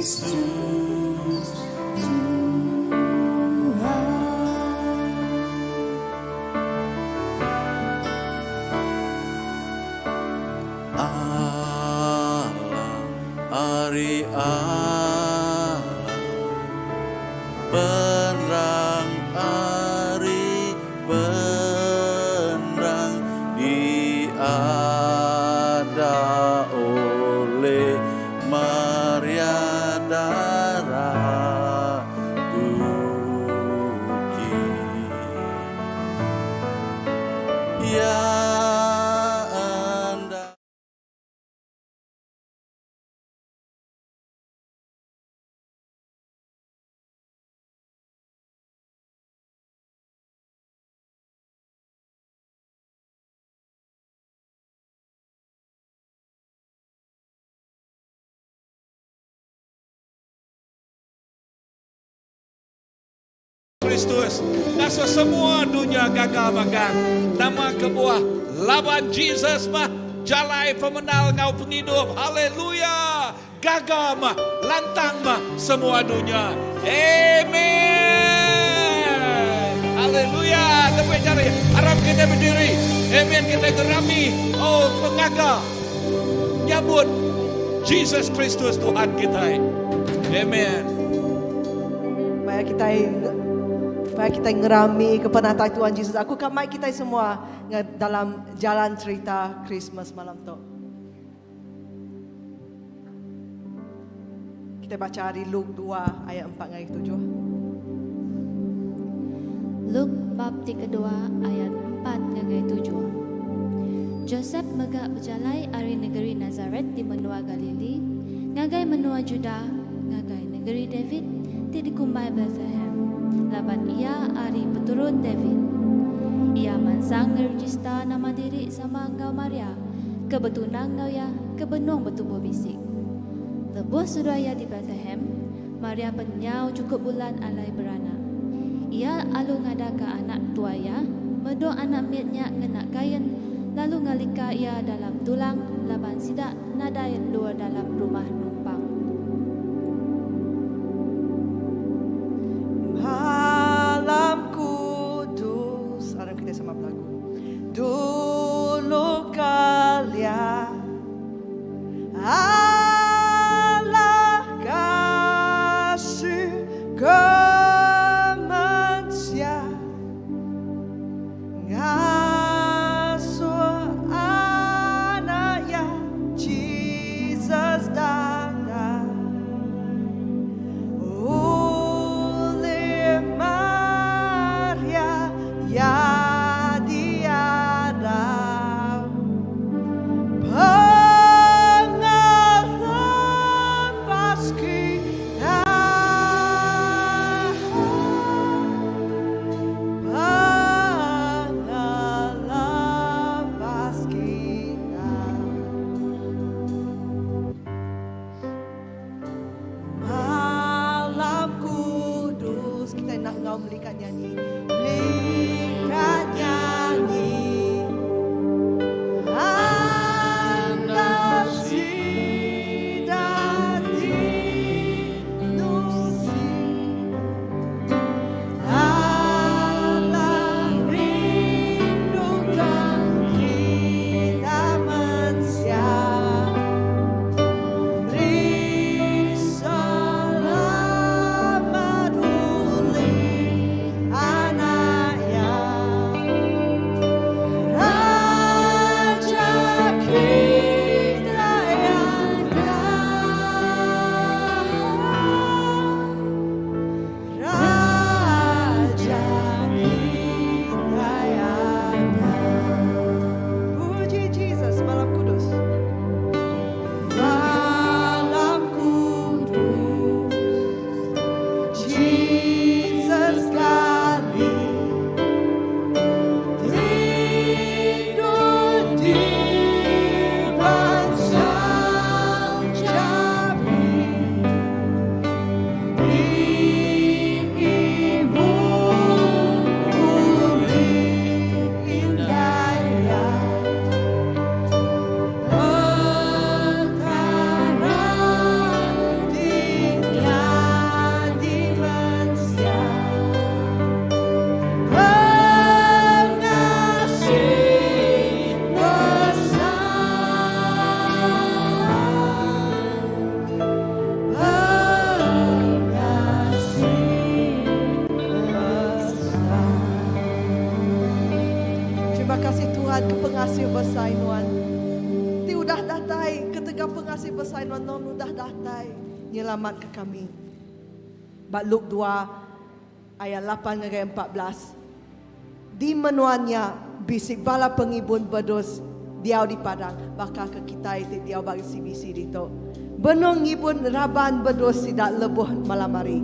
Kristus Tuhan. Allah ari Allah Penerang ari penerang Diada oleh Maria Darah Tuci. Iya enda. Kristus ngasuh semua dunya gaga magang. Nama kebuah? Laban Jesus mah jalai pemenal enggau pengidup. Haleluya! Gaga mah, lantang mah semua dunya. Amen! Haleluya! Tepuk jari. Aram kitai bediri. Amen. Kitai ngerami oh pengaga nyambut Jesus Kristus Tuhan kitai. Amen. Maya kitai maya kitai ngerami ke penatai Tuhan Jesus. Aku ka mai kitai semua dalam jalan cerita Christmas malam tu. Kita baca ari Luke 2 ayat 4 ngagai 7. Luke bab ti kedua ayat 4 ngagai 7. Josep mega bejalai ari negeri Nasaret di menua Galili ngagai menua Judah ngagai negeri David ti dikumbai Bethlehem, laban iya ari peturun David. Iya mansang ngerejista nama diri sama enggau Maria, ke betunang enggau iya ke benung betubuh bisi. Lebuh seduai iya di Betlehem, Maria pen nyau chukup bulan alai beranak. Iya alu ngadaka anak tuai iya, medung anak mit nya ngena kain lalu ngalika iya dalam tulang laban sida nadai endur dalam rumah numpang. Malam kudus. Aram kitai sama belagu. Dulu kelia Allah kasih ke mensia ngasuh anak ya Jesus datang. pengasih besai nuan ti udah datai ketegal pengasih besai nuan nuan udah datai nyelamatka kami. Ba Luke dua ayat lapan ngagai 14 di menua nya bisi bala pengibun bedus diau di padang baka ke kitai ti diau ba CBC ditu. Benung ngibun raban bedus sida lebuh malam hari.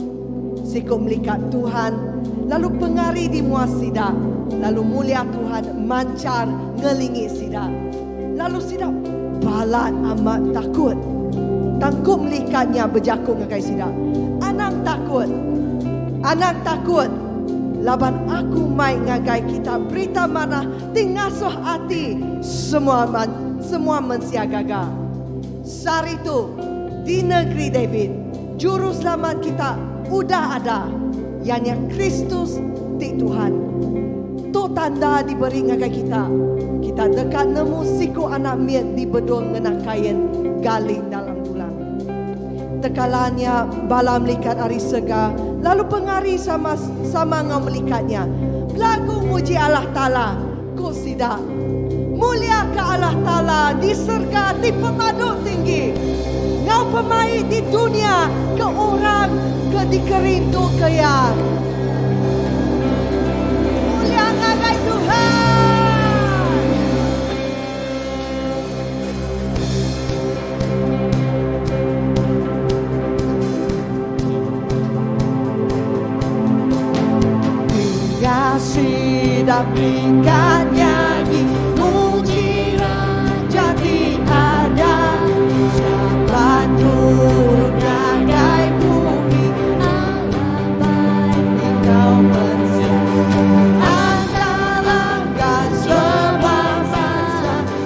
Siku melikat Tuhan lalu pengari di mua sida, lalu mulia Tuhan manchar ngelingi sida. Lalu sida balat amat takut. Tang ku melikat nya bejaku ngagai sida, Anang takut! Anang takut! Laban aku mai ngagai kita berita manah ti ngasuh ati semua semua mensia gaga. Sehari tu, di negeri David, Juruselamat kita udah ada, iya nya Kristus ti Tuhan. Tu tanda diberi ngagai kita, kita deka nemu siku anak mit dibedung ngena kain gali dalam dulang. Tekala nya bala melikat ari serega lalu pengari sama sama enggau melikat nya belagu muji Allah Taala, ku sida, Muliaka Allah Taala di serega ti pemadu tinggi, enggau pemaik di dunya ke orang ke dikerinduka Iya. Mulia ngagai Tuhan! Tinggal sida berikat nyanyi muji Raja ti ada Siapa turun ngagai bumi Alabai Engkau mensia Antalangkan sebangsa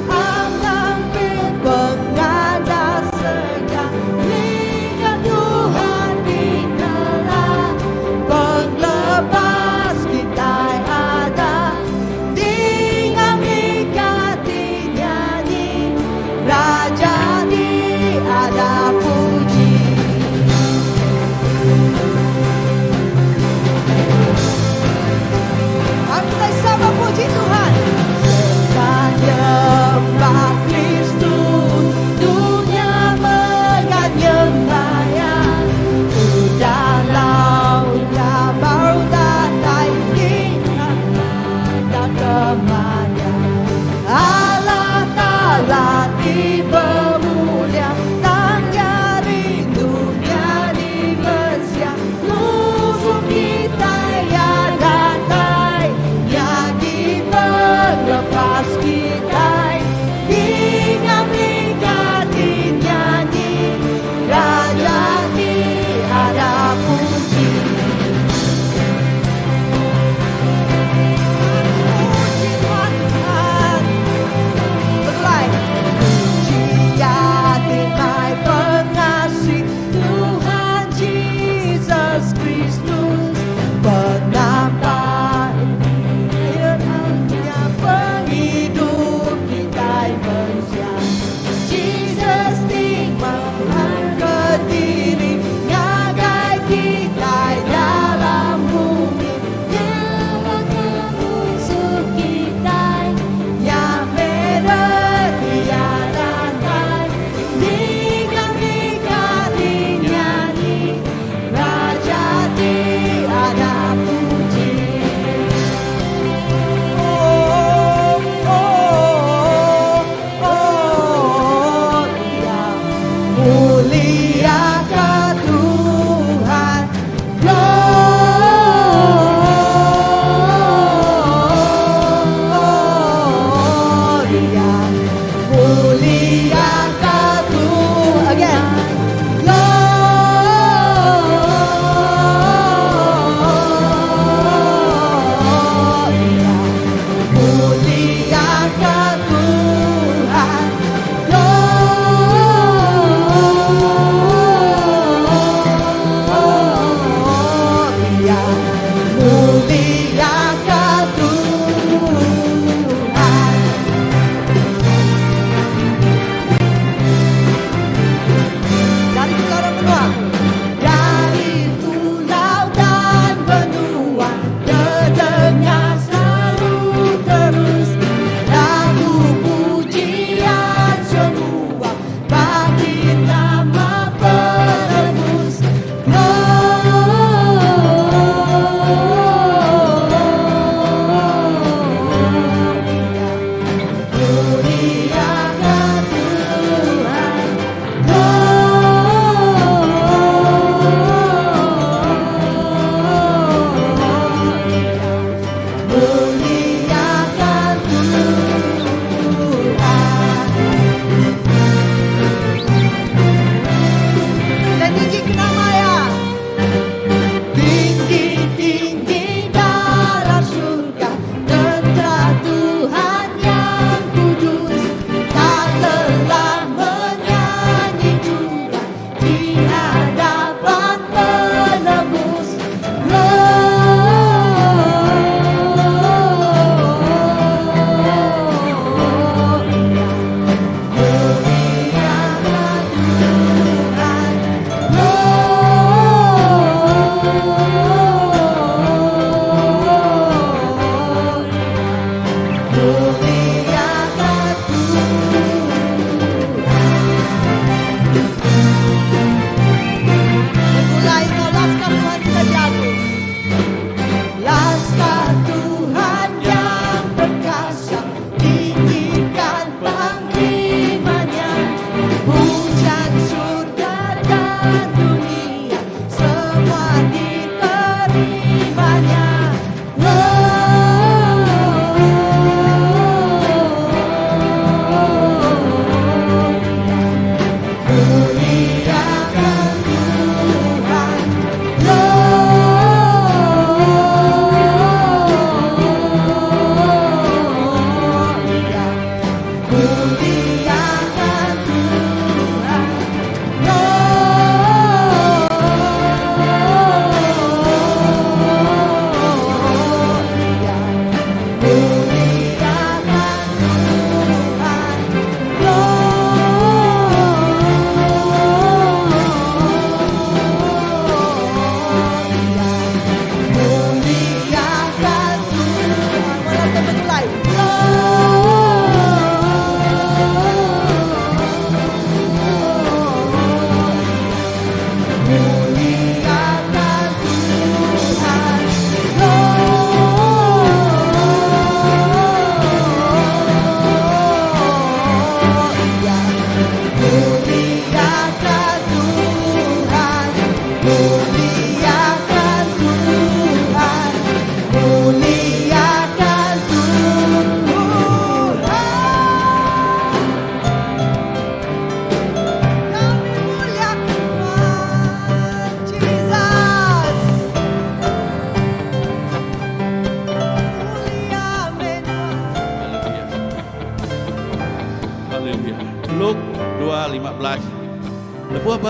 Antampil pengada segala Tuhan dikala Penglepas kita ada di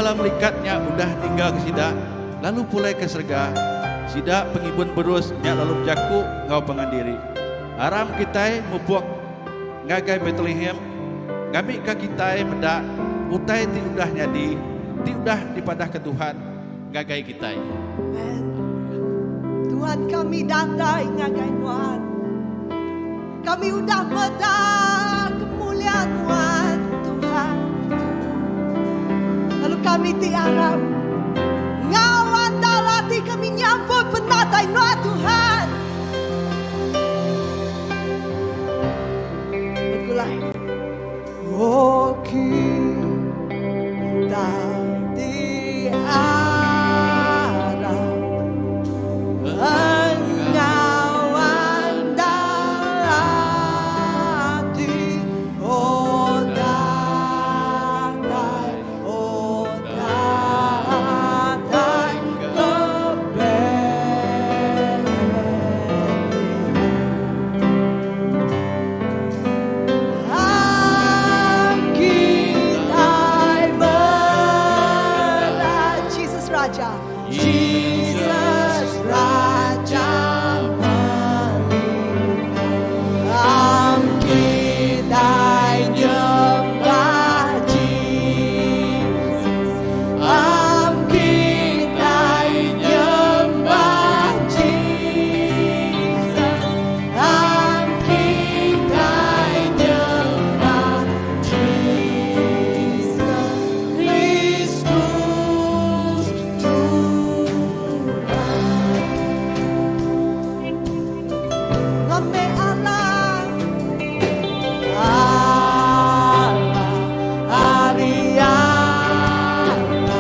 bala melikat nya udah ninggalka sida lalu pulai ke serega, sida pengibun bedus nya lalu bejaku enggau pangan diri, Aram kitai mupuk ngagai Betlehem ngambika kitai meda utai ti udah nyadi ti udah dipadahka Tuhan ngagai kitai. Amen. Tuhan kami datai ngagai Nuan. Kami udah meda kemulia Nuan, Tuhan. Lalu kami ti arap enggau andal ati kami nyambut penatai Nuan, Tuhan. Begulai. Oh kita ti arap enggau andal ati oh datai oh datai ke Bethlehem. Am kitai meda Jesus Raja Jesus Raja Merintah Am kitai nyembah Jesus Am kitai nyembah Jesus Am kitai nyembah Jesus Kristus Tuhan. Ngame Allah Allah Ari Allah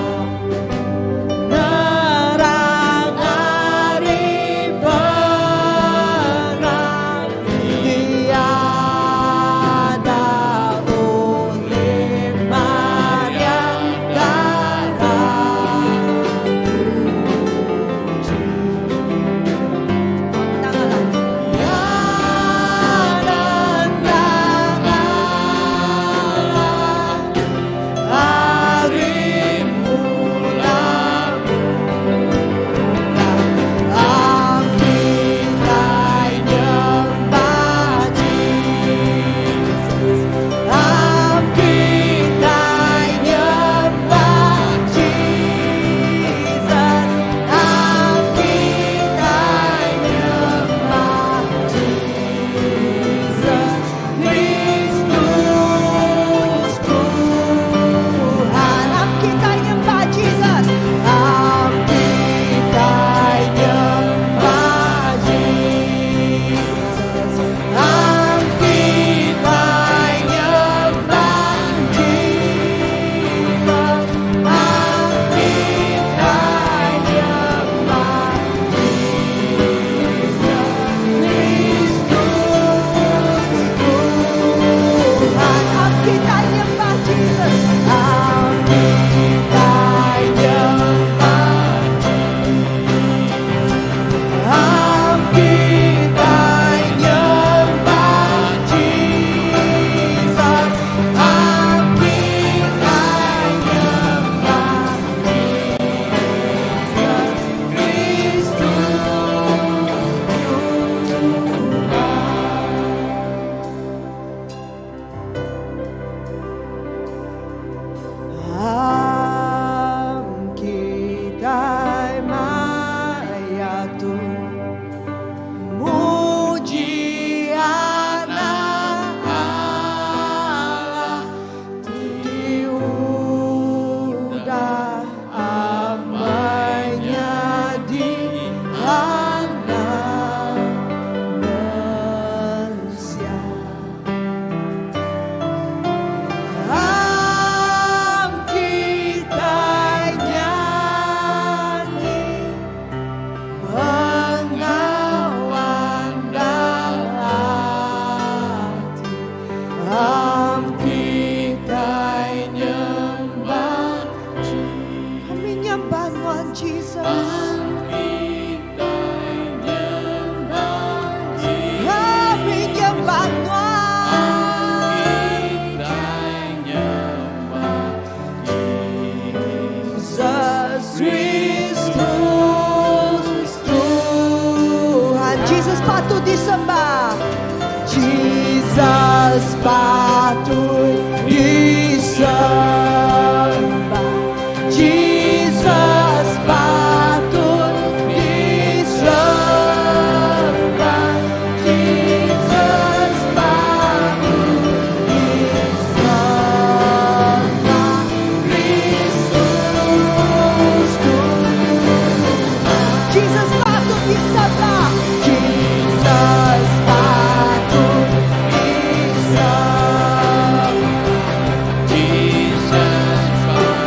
Nerang ari penerang Ti ada ulih Maria Dara Tuchi. Ya nendang Allah Ari mula-mula Am kitai nyembah Jesus Am kitai nyembah Jesus Am kitai nyembah Jesus Kristus Tuhan. Am kitai nyembah Jesus. Am kitai nyembah Jesus. Am kitai nyembah Jesus. Am kitai nyembah Jesus Kristus Tuhan. Am kitai nyembah Jesus. Am kitai nyembah Am kitai nyembah Jesus. Am kitai nyembah Jesus Kristus Tuhan. Am kitai maya tu muji anak Allah ti udah amai nyadi anak mensia. Am kitai nyanyi enggau andal ati. Am kitai nyembah Kami nyembah Tuhan Jesus. Kami nyembah Tuhan. patut disembah. Jesus patut disembah. Jesus patut disembah. Kristus Tuhan. Jesus patut disembah. Jesus patut disembah. Jesus patut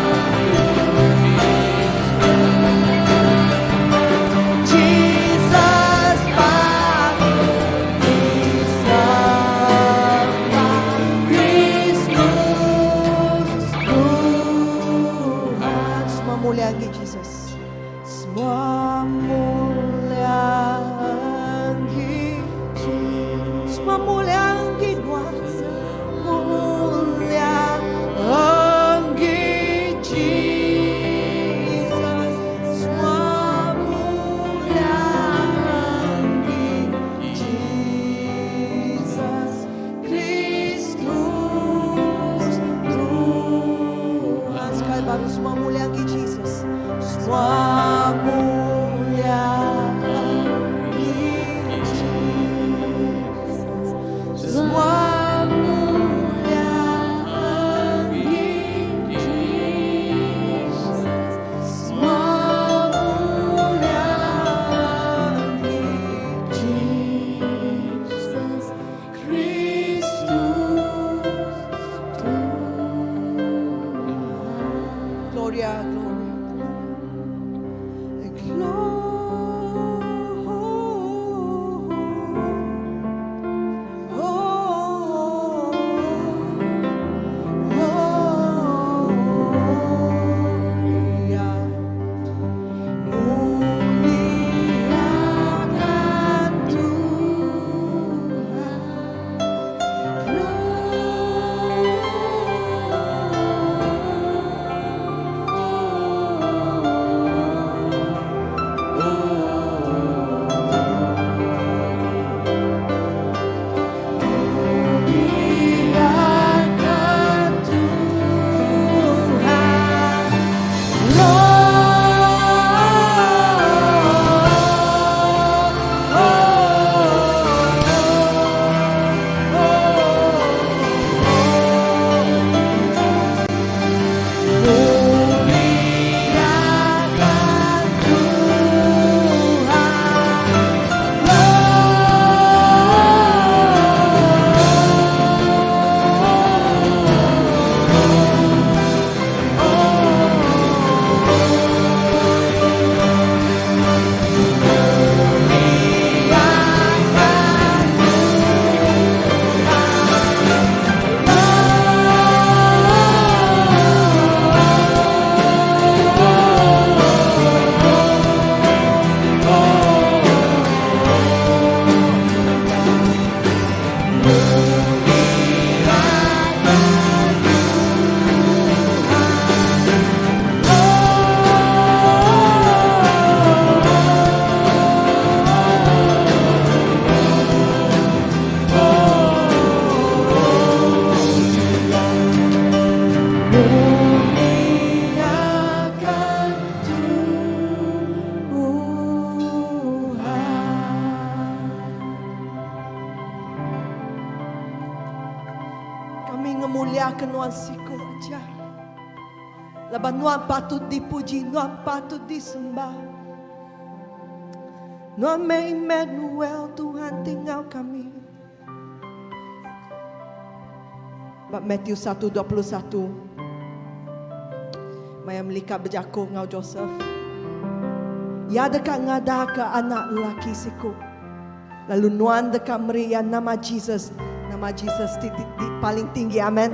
Jesus patut disembah. Kristus Tuhan. Semua mulia bagi Jesus. Semua mulia bagi Semua mulia bagi Tuhan. Mulia bagi Jesus. Semua mulia bagi Jesus Kristus Tuhan. Sekali baru semua mulia bagi Jesus. Semua mulia bagi Jesus. Semua mulia bagi Jesus. Semua mulia bagi Jesus Kristus Tuhan. Gloria, gloria. Gloria. Muliakan Tuhan. Muliakan Tuhan. Muliakan Tuhan. Muliakan Tuhan. Kami ngemuliakan Nuan siku aja. Laban Nuan patut dipuji, Nuan patut disembah. Nuan meh Emmanuel, Tuhan ti enggau kami. Ba Matthew 1:21. Maya melikat bejaku enggau Joseph. Ya deka ngada ke anak lelaki siku. Lalu nuan deka meri ya nama Jesus. Nama Jesus ti, ti, ti paling tinggi. Amen.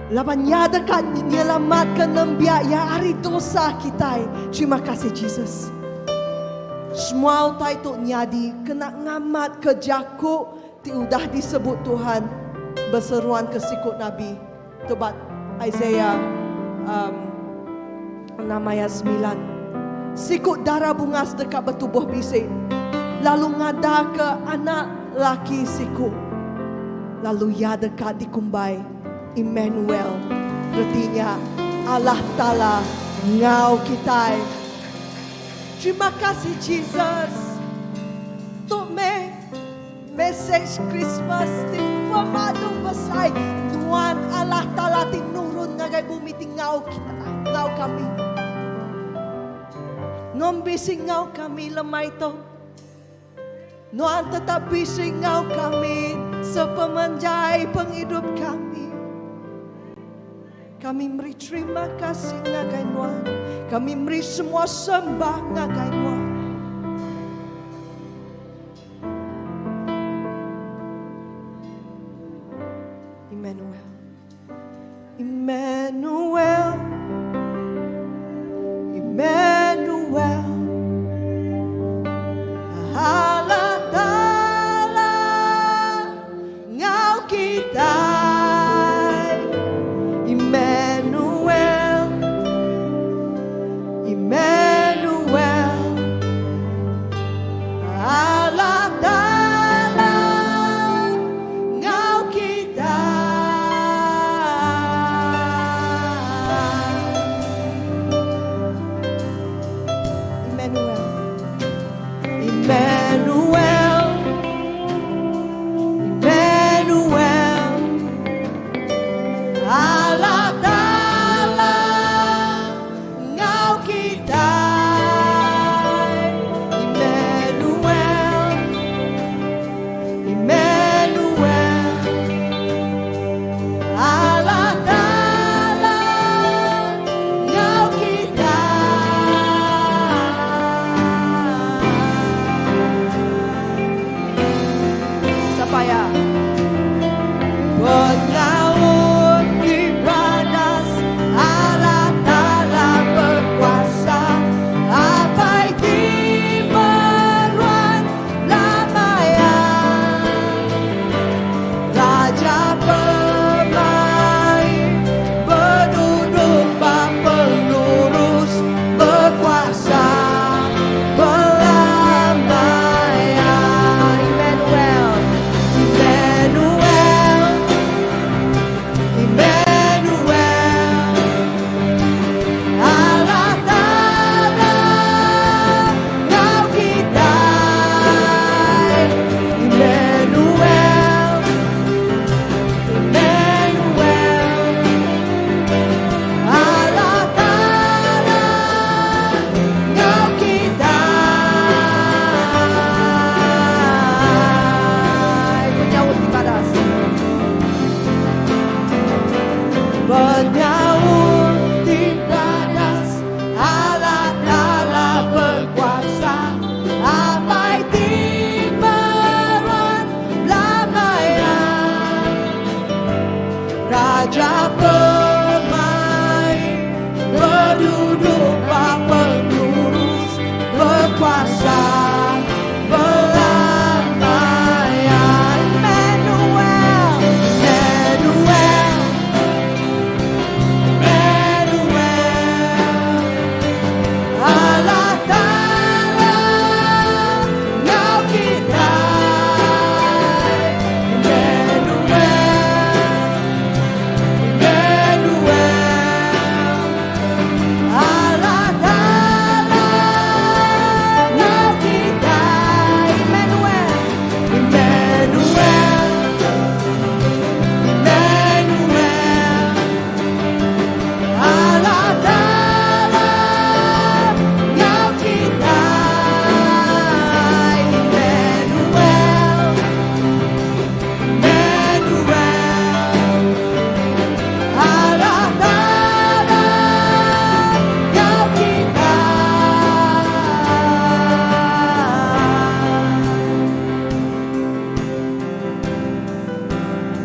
Laban ya deka nyelamatkan nembiak ya ari dosa kita. Terima kasih Jesus. Semua utai tu nyadi kena ngamat ke jaku ti udah disebut Tuhan beseruan ke sikut Nabi. Tebat Isaiah 6 ayat 9. Sikut darah bungas dekat bertubuh bisik. Lalu ngada ke anak laki siku. Lalu iya deka dikumbai Immanuel, reti nya Allah Taala enggau kitai. Terima kasih Jesus. Tu meh mesej Krismas ti pemadu besai, Nuan Allah Taala ti nurun ngagai bumi ti enggau kitai, enggau kami. Nuan bisi enggau kami lemai tu. Nuan tetap bisi enggau kami sepemanjai pengidup kami. Kami meri terima kasih ngagai Nuan. Kami meri semua sembah ngagai Nuan. Emmanuel. Emmanuel. Emmanuel. Allah Taala ngau kitai. Emmanuel. Emmanuel. Allah Taala ngau kitai. Emmanuel. Emmanuel. Emmanuel. Allah Taala ngau kitai. Emmanuel. Emmanuel. Allah Taala ngau kitai. Sapa ya? Penyaut ti badas Allah Taala bekuasa Apai ti meruan lama ya Raja pemaik beduduk ba pengelurus bekuasa belama ya. Emmanuel, Emmanuel, Emmanuel, Allah Taala ngau kitai. Emmanuel, Emmanuel, Allah Taala ngau kitai. Penyaut ti badas. Penyaut ti badas Allah Taala bekuasa Apai ti meruan belama ya Raja pemaik beduduk ba pengelurus bekuasa belama ya. Emmanuel, Emmanuel, Emmanuel, Allah Taala ngau kitai. Emmanuel, Emmanuel, Allah Taala ngau kitai. Emmanuel, Emmanuel, Emmanuel, Allah Taala ngau kitai. Emmanuel, Emmanuel, Allah Taala ngau kitai.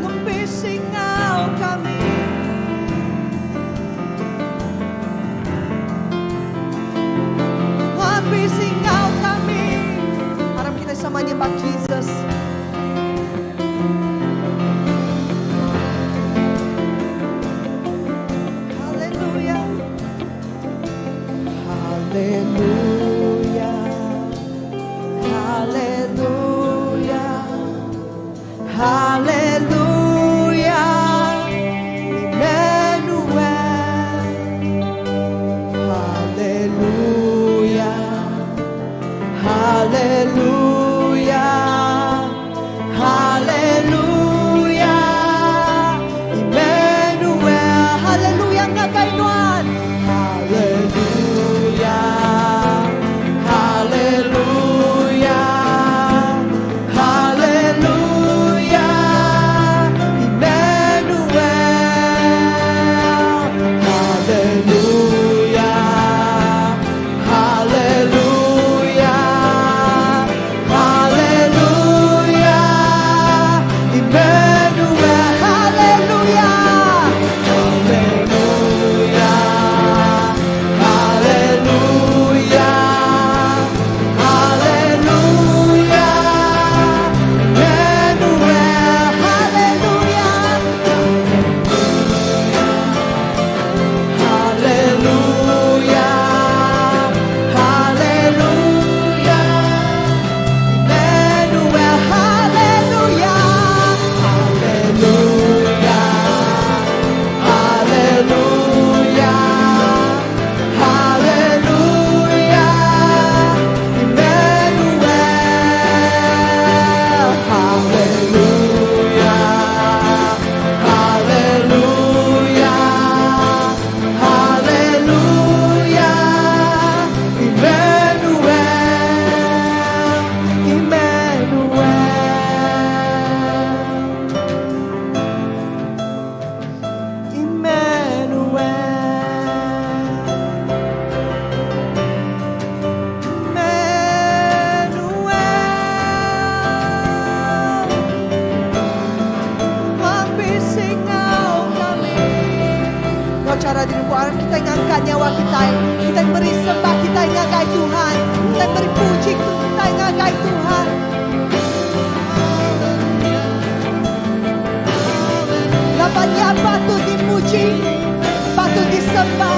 Ngembisi ngau kami. Ngembisi ngau kami. Aram kita sama nyembah Jesus. Haleluya. Haleluya. Haleluya. Haleluya. Haleluya Haleluya Haleluya Emmanuel Haleluya ngagai nuan Haleluya Haleluya Haleluya Emmanuel Haleluya Haleluya Haleluya Emmanuel Haleluya Haleluya Haleluya Haleluya Emmanuel Haleluya Haleluya Haleluya Emmanuel Haleluya Haleluya Haleluya Haleluya Emmanuel Haleluya Haleluya Haleluya Emmanuel Emmanuel Emmanuel Emmanuel Hampir singau kami Enggau chara diri empu aram kitai ngangkat nyawa kitai Kitai meri sembah kitai ngagai Tuhan Kitai meri puji kitai ngagai Tuhan Laban Iya patut dipuji, patut disembah.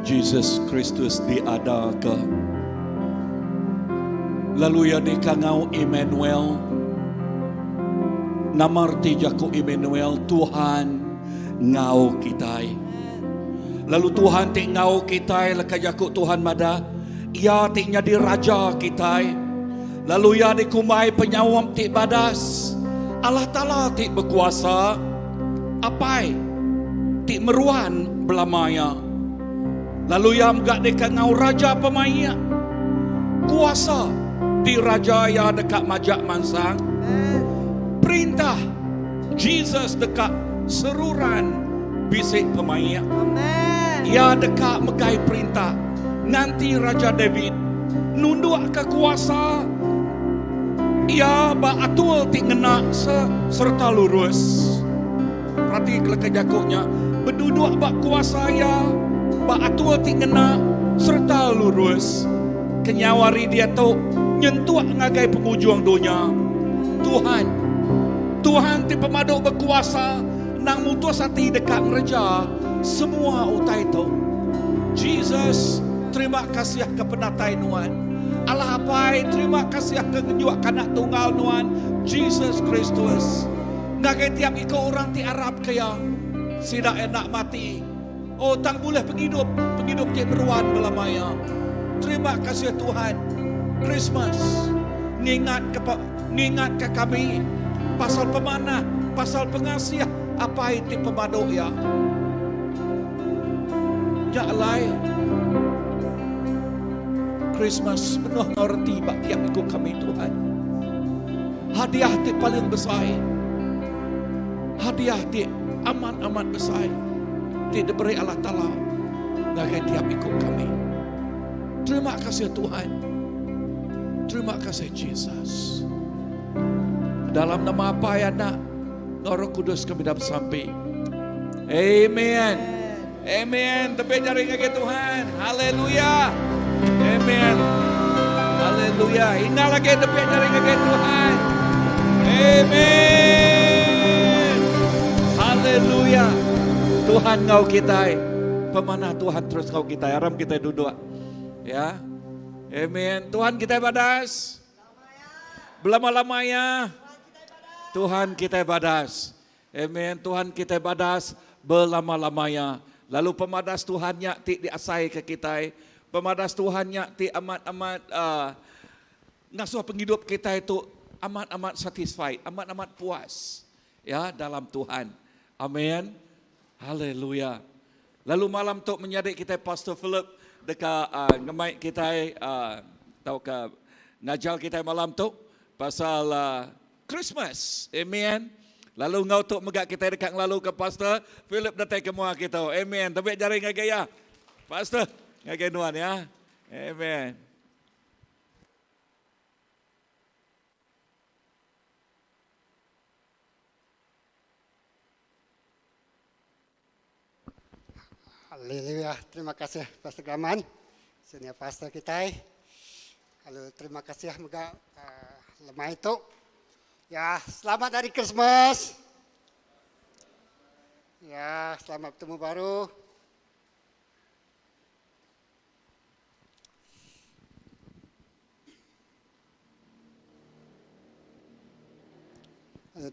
Jesus Kristus diadaka lalu iya dikangau Immanuel. Nama reti jaku Immanuel? Tuhan enggau kitai. Lalu Tuhan ti enggau kitai leka jaku Tuhan madah, Iya ti nyadi Raja kitai. Lalu Iya dikumbai Penyaup ti badas, Allah Taala ti bekuasa, Apai ti meruan belama iya. Lalu Iya mega deka enggau Raja pemaik. Kuasa ti Raja Iya deka majak mansang. Perintah Jesus deka seruran bisi pemaik. Iya deka megai perintah nganti Raja David nundukka kuasa iya ba atur ti ngena sereta lurus. Peratika leka jaku nya, beduduk ba kuasa iya ba atur ti ngena sereta lurus. Kenyau ari diatu nyentuk ngagai pengujung dunya, Tuhan, Tuhan ti Pemadu Bekuasa endang mutus ati deka ngereja semua utai tu. Jesus, terima kasih ke penatai Nuan. Allah Apai, terima kasih ke ngenjuk Anak Tunggal Nuan, Jesus Kristus. Ngagai tiap iku orang ti arapka Iya, sida enda mati. Oh, tang bulih pengidup, pengidup ti meruan belama iya. Terima kasih Tuhan. Krismas ngingatka ngingatka kami pasal pemanah, pasal pengasih Apai ti pemadu iya. Nya alai, Krismas penuh enggau reti ba tiap iku kami Tuhan. Hadiah ti paling besai, hadiah ti amat-amat besai ti diberi Allah Taala ngagai tiap iku kami. Terima kasih Tuhan. Terima kasih Jesus. Dalam nama Apai, Anak, enggau Roh Kudus kami dah besampi. Amen. Amen. Tepik jari ngagai Tuhan. Haleluya. Amen. Haleluya. Ingat lagi tepik jari ngagai Tuhan. Amen. Haleluya. Tuhan ngau kita. Pemanah Tuhan terus ngau kita. Aram kita duduk. Ya. Amen. Tuhan kita badas. Belama-lama ya. Tuhan kita badas. Amen. Tuhan kitai badas belama-lama iya. Lalu pemadas Tuhan nya ti diasaika kitai. Pemadas Tuhan nya ti amat-amat uh, ngasuh pengidup kitai tu amat-amat satisfied, amat-amat puas ya dalam Tuhan. Amen. Haleluya. Lalu malam tu menyadi kitai Pastor Philip deka uh, ngemai kitai uh, tauka ngajar kitai malam tu pasal uh, Christmas. Amen. Lalu enggau tu mega kitai deka ngelaluka Pastor Philip datai ke mua kita. Amen. Tebik jari ngagai iya. Pastor, ngagai nuan ya. Amen. Haleluya. Terima kasih Pastor Gaman, senior pastor kitai. Lalu terima kasih mega uh, lemai tu. Ya, selamat hari Christmas. Ya, selamat bertemu baru.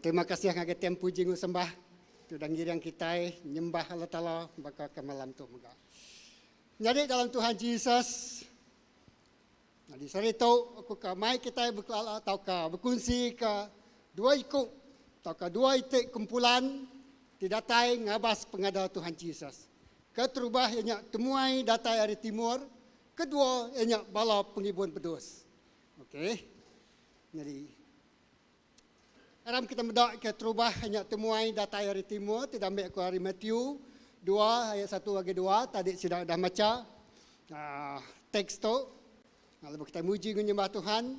Terima kasih ngagai tim puji enggau sembah ti udah ngiring kitai nyembah Allah Taala baka ke malam tu mega. Nyadi dalam Tuhan Jesus, nyadi sehari tu aku ka mai kitai bekelala tauka bekunsi ka dua iku tauka dua iti kumpulan ti datai ngabas pengada Tuhan Jesus. Keterubah iya nya temuai datai ari timur, kedua iya nya bala pengibun bedus. Okey. Nyadi Aram kita meda ke terubah nya temuai datai ari timur ti diambi aku ari Matthew dua ayat satu agi dua tadi sida udah macha uhh teks tu. Lebuh kitai muji enggau nyembah Tuhan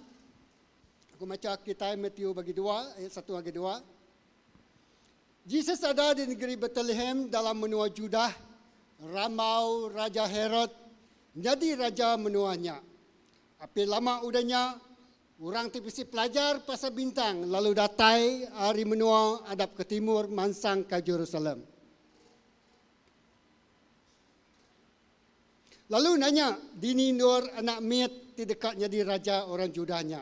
aku macha kitai Matthew bagi dua ayat satu agi dua. Jesus ada di negeri Betlehem dalam menua Judah rambau Raja Herod nyadi raja menua nya. Apin lama udah nya Orang ti bisi pelajar pasal bintang lalu datai ari menua adap ke timur mansang ka Jerusalem. Lalu nanya dini endur anak mit ti deka nyadi raja orang Judah nya.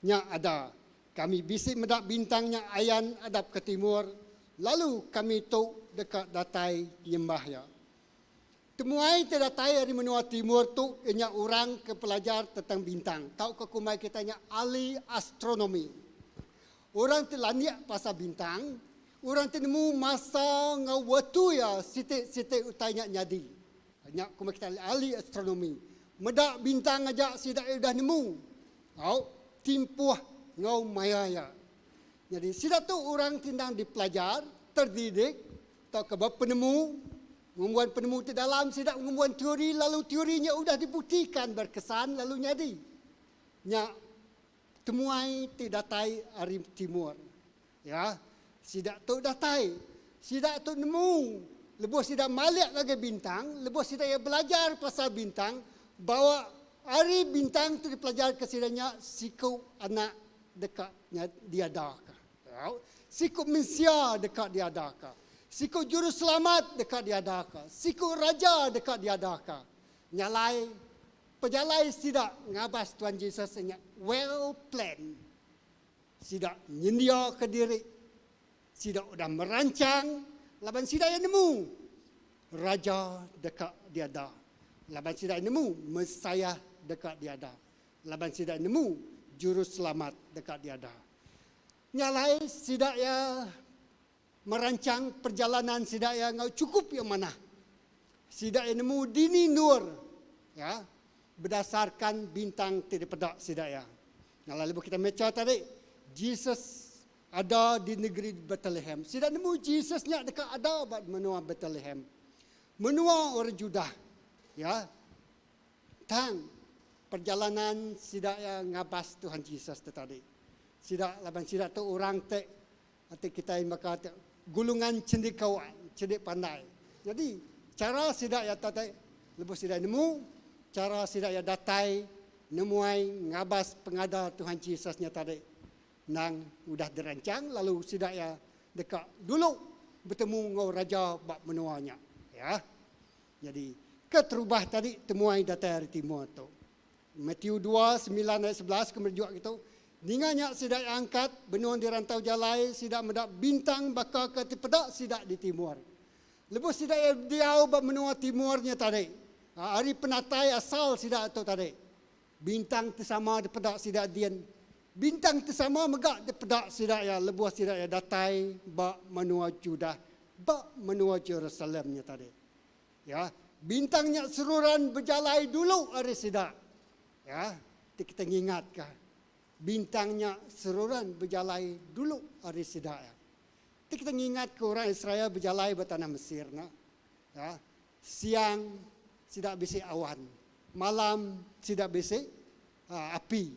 Nya ada. Kami bisi meda bintang nya ayan adap ke timur, lalu kami tu deka datai nyembah iya. Temuai ti datai ari menua timur tu iya nya orang ke pelajar tentang bintang tauka kumbai kitai nya ahli astronomi. Orang ti landik pasal bintang, orang ti nemu masa enggau wetu iya siti-siti utai nya nyadi. Nya kumbai kitai ahli astronomi. Meda bintang aja sida iya udah nemu au timpuh enggau maya iya. Nyadi sida tu orang ti endang dipelajar, terdidik tauka bepenemu Ngembuan penemu ti dalam, sida ngembuan teori lalu teori nya udah dibuktikan berkesan lalu nyadi. Nya temuai ti datai ari timur. Ya, sida tu datai. Sida tu nemu lebuh sida malik ngagai bintang, lebuh sida iya belajar pasal bintang, bawa ari bintang ti dipelajarka sida nya siku anak deka diadaka. Siku mensia deka diadaka. Siku juruselamat deka diadaka. Siku raja deka diadaka. Nya alai, pejalai sida ngabas Tuan Jesus nya well planned. Sida nyendiaka diri. Sida udah merancang laban sida iya nemu raja deka diada. Laban sida nemu Messiah deka diada. Laban sida nemu Juruselamat deka diada. Nya alai sida iya merancang perjalanan sida iya enggau chukup iya manah. Sida iya nemu dini endur ya berdasarkan bintang ti dipeda sida iya. Nya alai lebuh kita macha tadi, Jesus ada di negeri Betlehem. Sida nemu Jesus nya deka ada ba menua Betlehem. Menua orang Judah. Ya. Tang, perjalanan sida iya ngabas Tuhan Jesus tu tadi. Sida laban sida tu orang ti ati kitai baka ti gulungan cendekiawan, cendik pandai. Nyadi chara sida iya tadi lebuh sida nemu chara sida iya datai nemuai ngabas pengada Tuhan Jesus nya tadi endang udah dirancang lalu sida iya deka dulu betemu enggau raja ba menua nya. Ya. Nyadi, keterubah tadi temuai datai ari timur tu. Matthew dua, semilan ayat 11 ke merejuk kitu, Ninga nya sida iya angkat, benung di rantau jalai, sida meda bintang baka ke tepeda sida di timur. Lebuh sida iya diau ba menua timur nya tadi, ari penatai asal sida tu tadi, bintang ti sama dipeda sida din. Bintang ti sama mega dipeda sida iya lebuh sida iya datai ba menua Judah, ba menua Jerusalem nya tadi. Ya, bintang nya seruran bejalai dulu ari sida. Ya, ti kita ngingatka bintang nya seruran bejalai dulu ari sida ya. Ti kita ngingatka orang Israel bejalai ba tanah Mesir ne. Ya, siang sida bisi awan, malam sida bisi uh, api.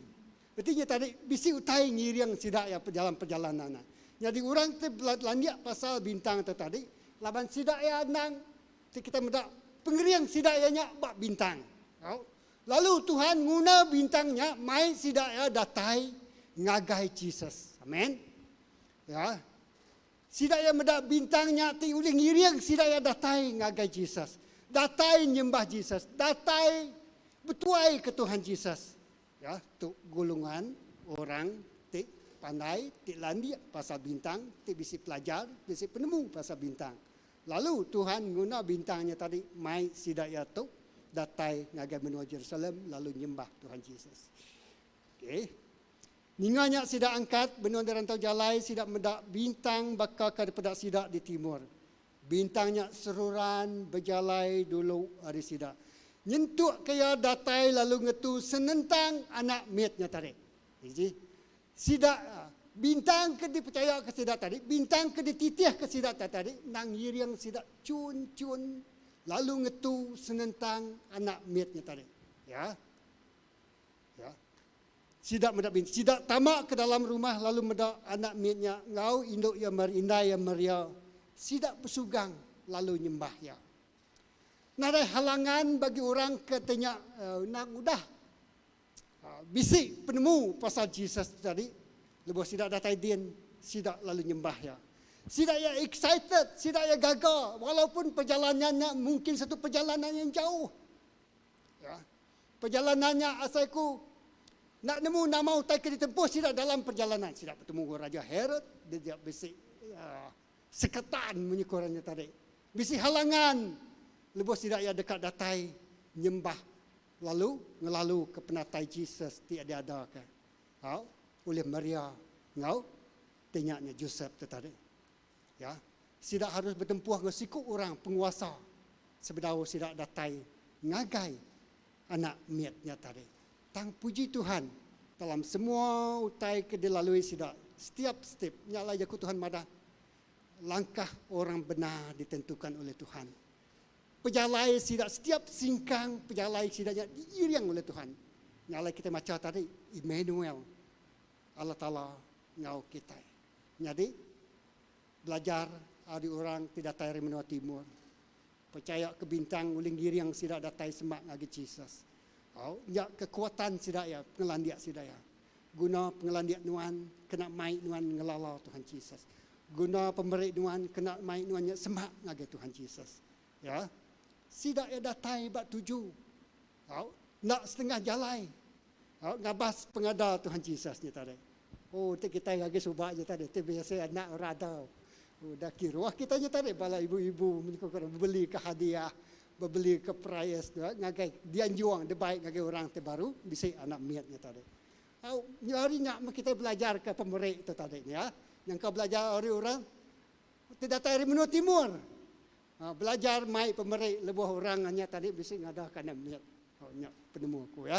Reti nya tadi bisi utai ngiring sida ya dalam perjalanan. Nyadi orang ti landik pasal bintang tu tadi laban sida iya endang ti kita meda pengering sida iya nya ba bintang. Lalu Tuhan nguna bintang nya mai sida iya datai ngagai Jesus. Amen. Ya. Sida iya meda bintang nya ti ulih ngiring sida iya datai ngagai Jesus. Datai nyembah Jesus. Datai betuai ke Tuhan Jesus. Ya, tu gulungan orang ti pandai, ti landik pasal bintang, ti bisi pelajar, bisi penemu pasal bintang. Lalu Tuhan nguna bintang nya tadi mai sida iya tu datai ngagai menua Jerusalem lalu nyembah Tuhan Jesus. Okey. Ninga nya sida angkat benung di rantau jalai sida meda bintang baka ke dipeda sida di timur. Bintang nya seruran bejalai dulu ari sida. Nyentuk ke iya datai lalu ngetu senentang anak mit nya tadi. Iji. Sida bintang ke dipechaya ke sida tadi, bintang ke dititih ke sida tadi endang ngiring sida chun-chun lalu ngetu senentang anak mit nya tadi. Ya. Ya. Sida meda bintang. Sida tama ke dalam rumah lalu meda anak mit nya enggau indu iya indai iya Maria. Sida besugang lalu nyembah iya. Nadai halangan bagi orang ke ti nya endang udah bisi penemu pasal Jesus tu tadi. Lebuh sida datai din, sida lalu nyembah iya. Sida iya excited, sida iya gaga walaupun perjalanan nya mungkin satu perjalanan yang jauh. Ya. Perjalanan nya asai ku enda nemu nama utai ke ditempuh sida dalam perjalanan. Sida betemu enggau Raja Herod, dia dia bisi uh, seketan munyi ku orang nya tadi. Bisi halangan. Lebuh sida iya deka datai nyembah lalu ngelalu ke penatai Jesus ti diadaka au ulih Maria enggau ti nya nya Josep tu tadi. Ya, sida harus betempuh enggau siku orang penguasa sebedau sida datai ngagai anak mit nya tadi. Tang puji Tuhan, dalam semua utai ke dilalui sida, setiap step, nya alai jaku Tuhan madah, langkah orang benar ditentukan oleh Tuhan. Pejalai sida, setiap singkang pejalai sida nya diiring oleh Tuhan. Nya alai kitai macha tadi, Emmanuel, Allah Taala enggau kitai. Nyadi, belajar ari orang ti datai ari menua timur. Pechaya ke bintang ulih ngiring sida datai semak ngagai Jesus. Au, nya kekuatan sida iya, pengelandik sida iya. Guna pengelandik nuan kena mai nuan ngelala Tuhan Jesus. Guna pemeri nuan kena mai nuan nya semak ngagai Tuhan Jesus. Ya. Sida iya datai ba tuju. Au, enda setengah jalai. Au, ngabas pengada Tuhan Jesus nya tadi. Oh, ti kitai agi suba nya tadi, ti biasa anak orang ada. Udah kiruh kita nya tadi bala ibu-ibu bebeli ke hadiah, bebeli ke prize ngagai dianjung dibai ngagai orang ti baru bisi anak mit nya tadi. Au, ari nya meh kitai belajar ke pemeri tu tadi nya. Nyangka belajar ari orang ti datai ari menua timur. Belajar mai pemeri lebuh orang nya tadi bisi ngadaka anak mit. Oh, nya penemu aku ya.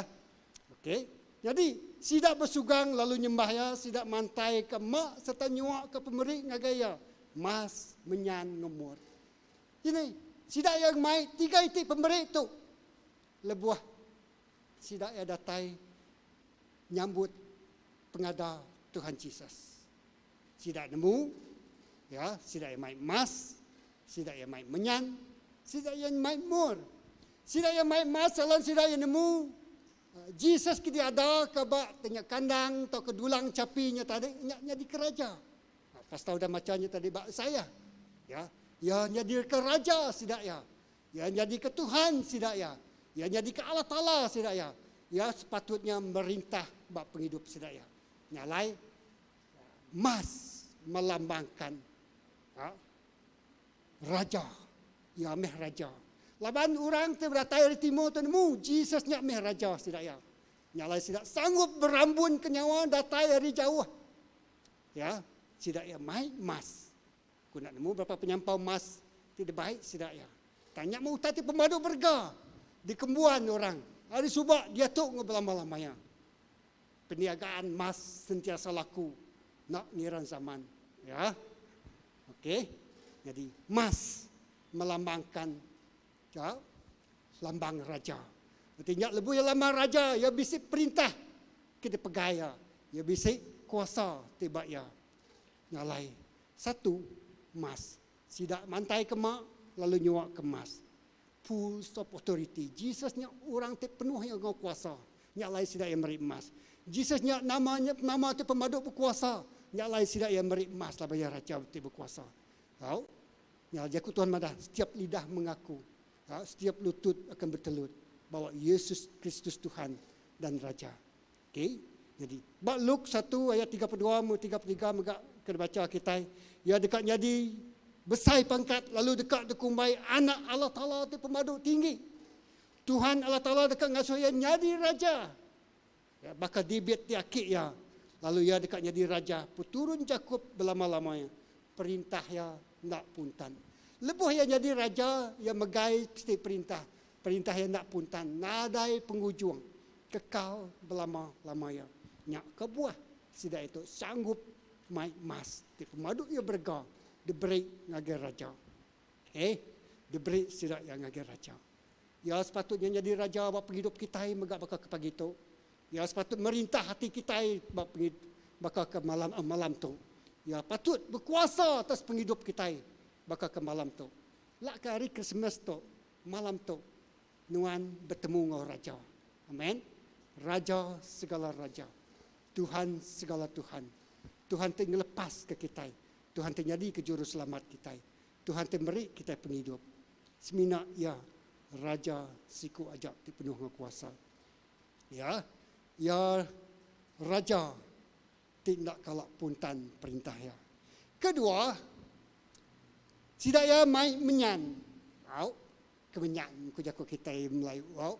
Okey. Nyadi, sida besugang lalu nyembah iya, sida mantaika mak sereta nyuaka pemeri ngagai iya, mas, menyan ngemur. Ini, sida iya mai tiga iti pemeri tu lebuh sida iya datai nyambut pengada Tuhan Jesus. Sida nemu, ya, sida iya mai emas, sida iya mai menyan, sida iya mai mur. Sida iya mai emas lalu sida iya nemu Jesus ke diada ke ba tanya kandang tauka dulang chapi nya tadi nya nyadi ke raja. Pastor udah macha nya tadi ba Isaiah. Ya, iya nyadi ke raja sida iya. Iya nyadi ke Tuhan sida iya. Iya nyadi ke Allah Taala sida iya. Iya sepatutnya merintah ba pengidup sida iya. Nya alai Mas melambangkan ha, raja. Iya meh raja. Laban orang ti beratai ari timur tu nemu Jesus nya meh raja sida iya. Nya alai sida sanggup berambunka nyawa datai ari jauh. Ya, sida iya mai mas. Ku enda nemu berapa penyampau mas ti dibai sida iya. Tang nya meh utai ti pemadu berega dikembuan orang ari suba diatu enggau belama-lama iya. Perniagaan mas sentiasa laku enda ngira zaman. Ya. Okey. Jadi mas melambangkan ya, lambang raja. Reti nya lebuh iya lambang raja, iya bisi perintah ke dipegai iya. Iya bisi kuasa ti ba iya. Nya alai, satu, mas. Sida mantai ke ma lalu nyua ke mas. Full stop authority. Jesus nya orang ti penuh iya enggau kuasa. Nya alai sida iya meri emas. Jesus nya nama nya nama ti pemadu bekuasa. Nya alai sida iya meri emas laban iya raja ti bekuasa. Au. Nya alai jaku Tuhan madah, setiap lidah mengaku, au, setiap lutut akan bertelut bahawa Yesus Kristus Tuhan dan Raja. Okey. Nyadi, ba Luke satu ayat 32 enggau 33 mega ke dibacha kitai, iya deka nyadi besai pangkat lalu deka dikumbai Anak Allah Taala ti Pemadu Tinggi. Tuhan Allah Taala deka ngasuh iya nyadi raja. Ya, baka David ti aki iya, lalu iya deka nyadi raja peturun Jakop belama-lama iya. Perintah iya enda puntan. Lebuh iya nyadi raja, iya megai siti perintah. Perintah iya enda puntan, nadai pengujung, kekal belama-lama iya. Nya kebuah sida itu sanggup mai emas ti pemadu iya berega diberi ngagai raja. Okey, diberi sida iya ngagai raja. Iya sepatutnya nyadi raja ba pengidup kitai mega baka ke pagi tu. Iya sepatut merintah ati kitai ba baka ke malam malam tu. Iya patut bekuasa atas pengidup kitai baka ke malam tu. Lak ke hari Krismas tu, malam tu, nuan betemu enggau Raja. Amen. Raja segala raja. Tuhan segala Tuhan. Tuhan ti ngelepaska kitai. Tuhan ti nyadika Juruselamat kitai. Tuhan ti meri kitai pengidup. Semina Iya Raja siku aja ti penuh enggau kuasa. Ya, Iya Raja ti enda kala puntan perintah Iya. Kedua, sida iya mai menyan. Au. Kemenyan ku jaku kitai Melayu. Au,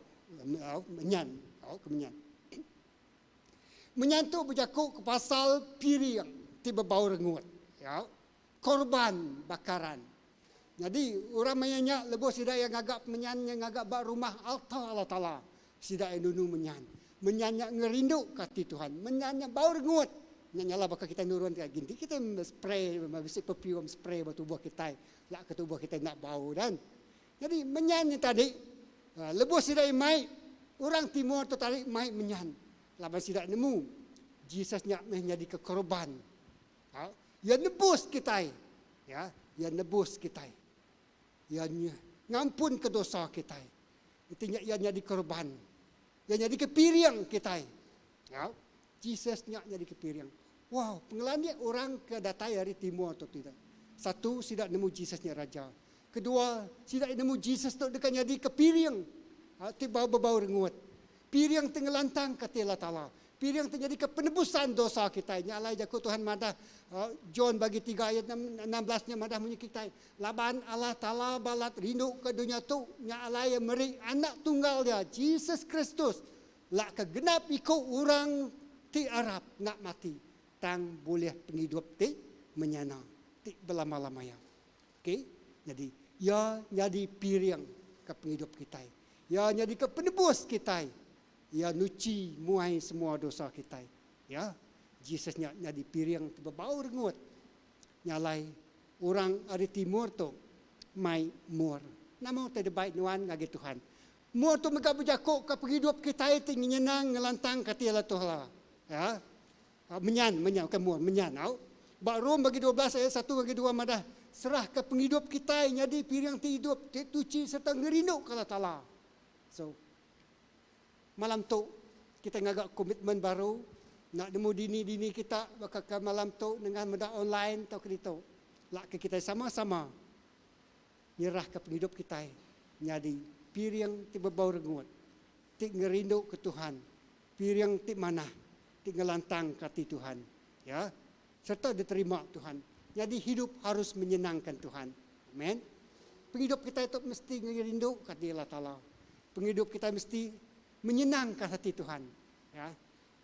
au, menyan. Au, kemenyan. Menyan tu bejaku ke pasal piring ti bebau rengut. Ya. Korban bakaran. Nyadi, orang maya nya lebuh sida iya ngaga menyan nya ngaga ba rumah alta Allah Taala, sida iya nunu menyan. Menyan nya ngerinduka ati Tuhan. Menyan nya bau rengut. Nya nyala baka kitai nurun ke ginti kitai spray bisi perfume spray ba tubuh kitai. Lak ke tubuh kitai enda bau dan. Nyadi menyan nya tadi lebuh sida iya mai orang timur tu tadi mai menyan laban sida nemu Jesus nya meh nyadika korban. Iya nebus kitai. Ya, iya nebus kitai. Iya ngampunka dosa kitai. Reti nya iya nyadi korban. Iya nyadika piring kitai. Ya, Jesus nya nyadika piring. Wow, pengelandik orang ke datai ari timur tu ti. Satu, sida nemu Jesus nya raja. Kedua, sida nemu Jesus tu deka nyadika piring ti bau bebau rengut. Piring ti ngelantangka ati Allah Taala. Piring ti nyadika penebusan dosa kitai. Nya alai jaku Tuhan madah, John bagi tiga ayat 16 nya madah munyi kitai, Laban Allah Taala balat rinduka dunya tu, nya alai Iya meri Anak Tunggal Iya, Jesus Kristus, Lak ke genap iku orang ti arap enda mati tang bulih pengidup ti menyana ti belama-lama iya. Okey, nyadi iya nyadi piring ke pengidup kitai. Iya nyadika penebus kitai. Iya nuchi muai semua dosa kitai. Ya, Jesus nya nyadi piring ti bebau rengut. Nya alai orang ari timur tu mai mur. Nama utai dibai nuan ngagai Tuhan? Mua tu mega bejaku ka pengidup kitai ti ngenyenang ngelantang ka ati Allah Taala. Ya. Menyan, menyan ukai mua, menyan au. Ba Rom bagi 12 ayat 1 ngagai 2 madah serahka pengidup kitai nyadi piring ti idup, ti tuchi sereta ngerinduka Allah Taala. So malam tu kitai ngaga komitmen baru enda nemu dini-dini kita baka ke malam tu nengah meda online tauka ditu. Lak ke kitai sama-sama nyerahka pengidup kitai nyadi piring ti bebau rengut, ti ngerinduka Tuhan, piring ti manah, ti ngelantangka ati Tuhan, ya, sereta diterima Tuhan. Nyadi hidup harus menyenangkan Tuhan. Amen. Pengidup kitai tu mesti ngerinduka ati Allah Taala. Pengidup kitai mesti menyenangka ati Tuhan. Ya.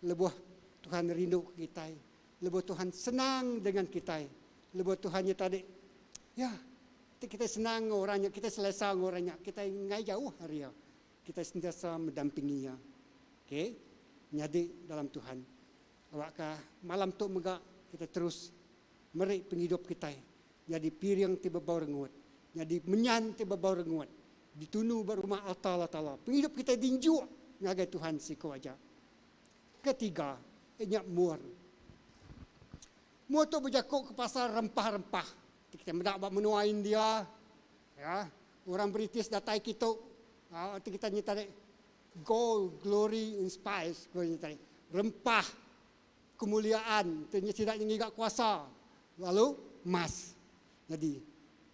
Lebuh Tuhan rinduka kitai, lebuh Tuhan senang dengan kitai, lebuh Tuhan nya tadi, ya, ti kitai senang enggau orang nya, kitai selesa enggau orang nya, kitai enggai jauh ari iya. Kitai sentiasa mendampingi iya. Okey, nyadi dalam Tuhan. Awakka malam tu mega kitai terus meri pengidup kitai nyadi piring ti bebau rengut, nyadi menyan ti bebau rengut, ditunu ba rumah alta Allah Taala. Pengidup kitai dinjuk ngagai Tuhan siku aja. Ketiga, iya nya mur. Mur tu bejaku ke pasal rempah-rempah. Ti kitai meda ba menua India, ya, orang British datai kitu, ti kitai nyita tadi gold, glory and spice ku nyita tadi. Rempah kemuliaan ti nya sida nya ngiga kuasa lalu emas. Nyadi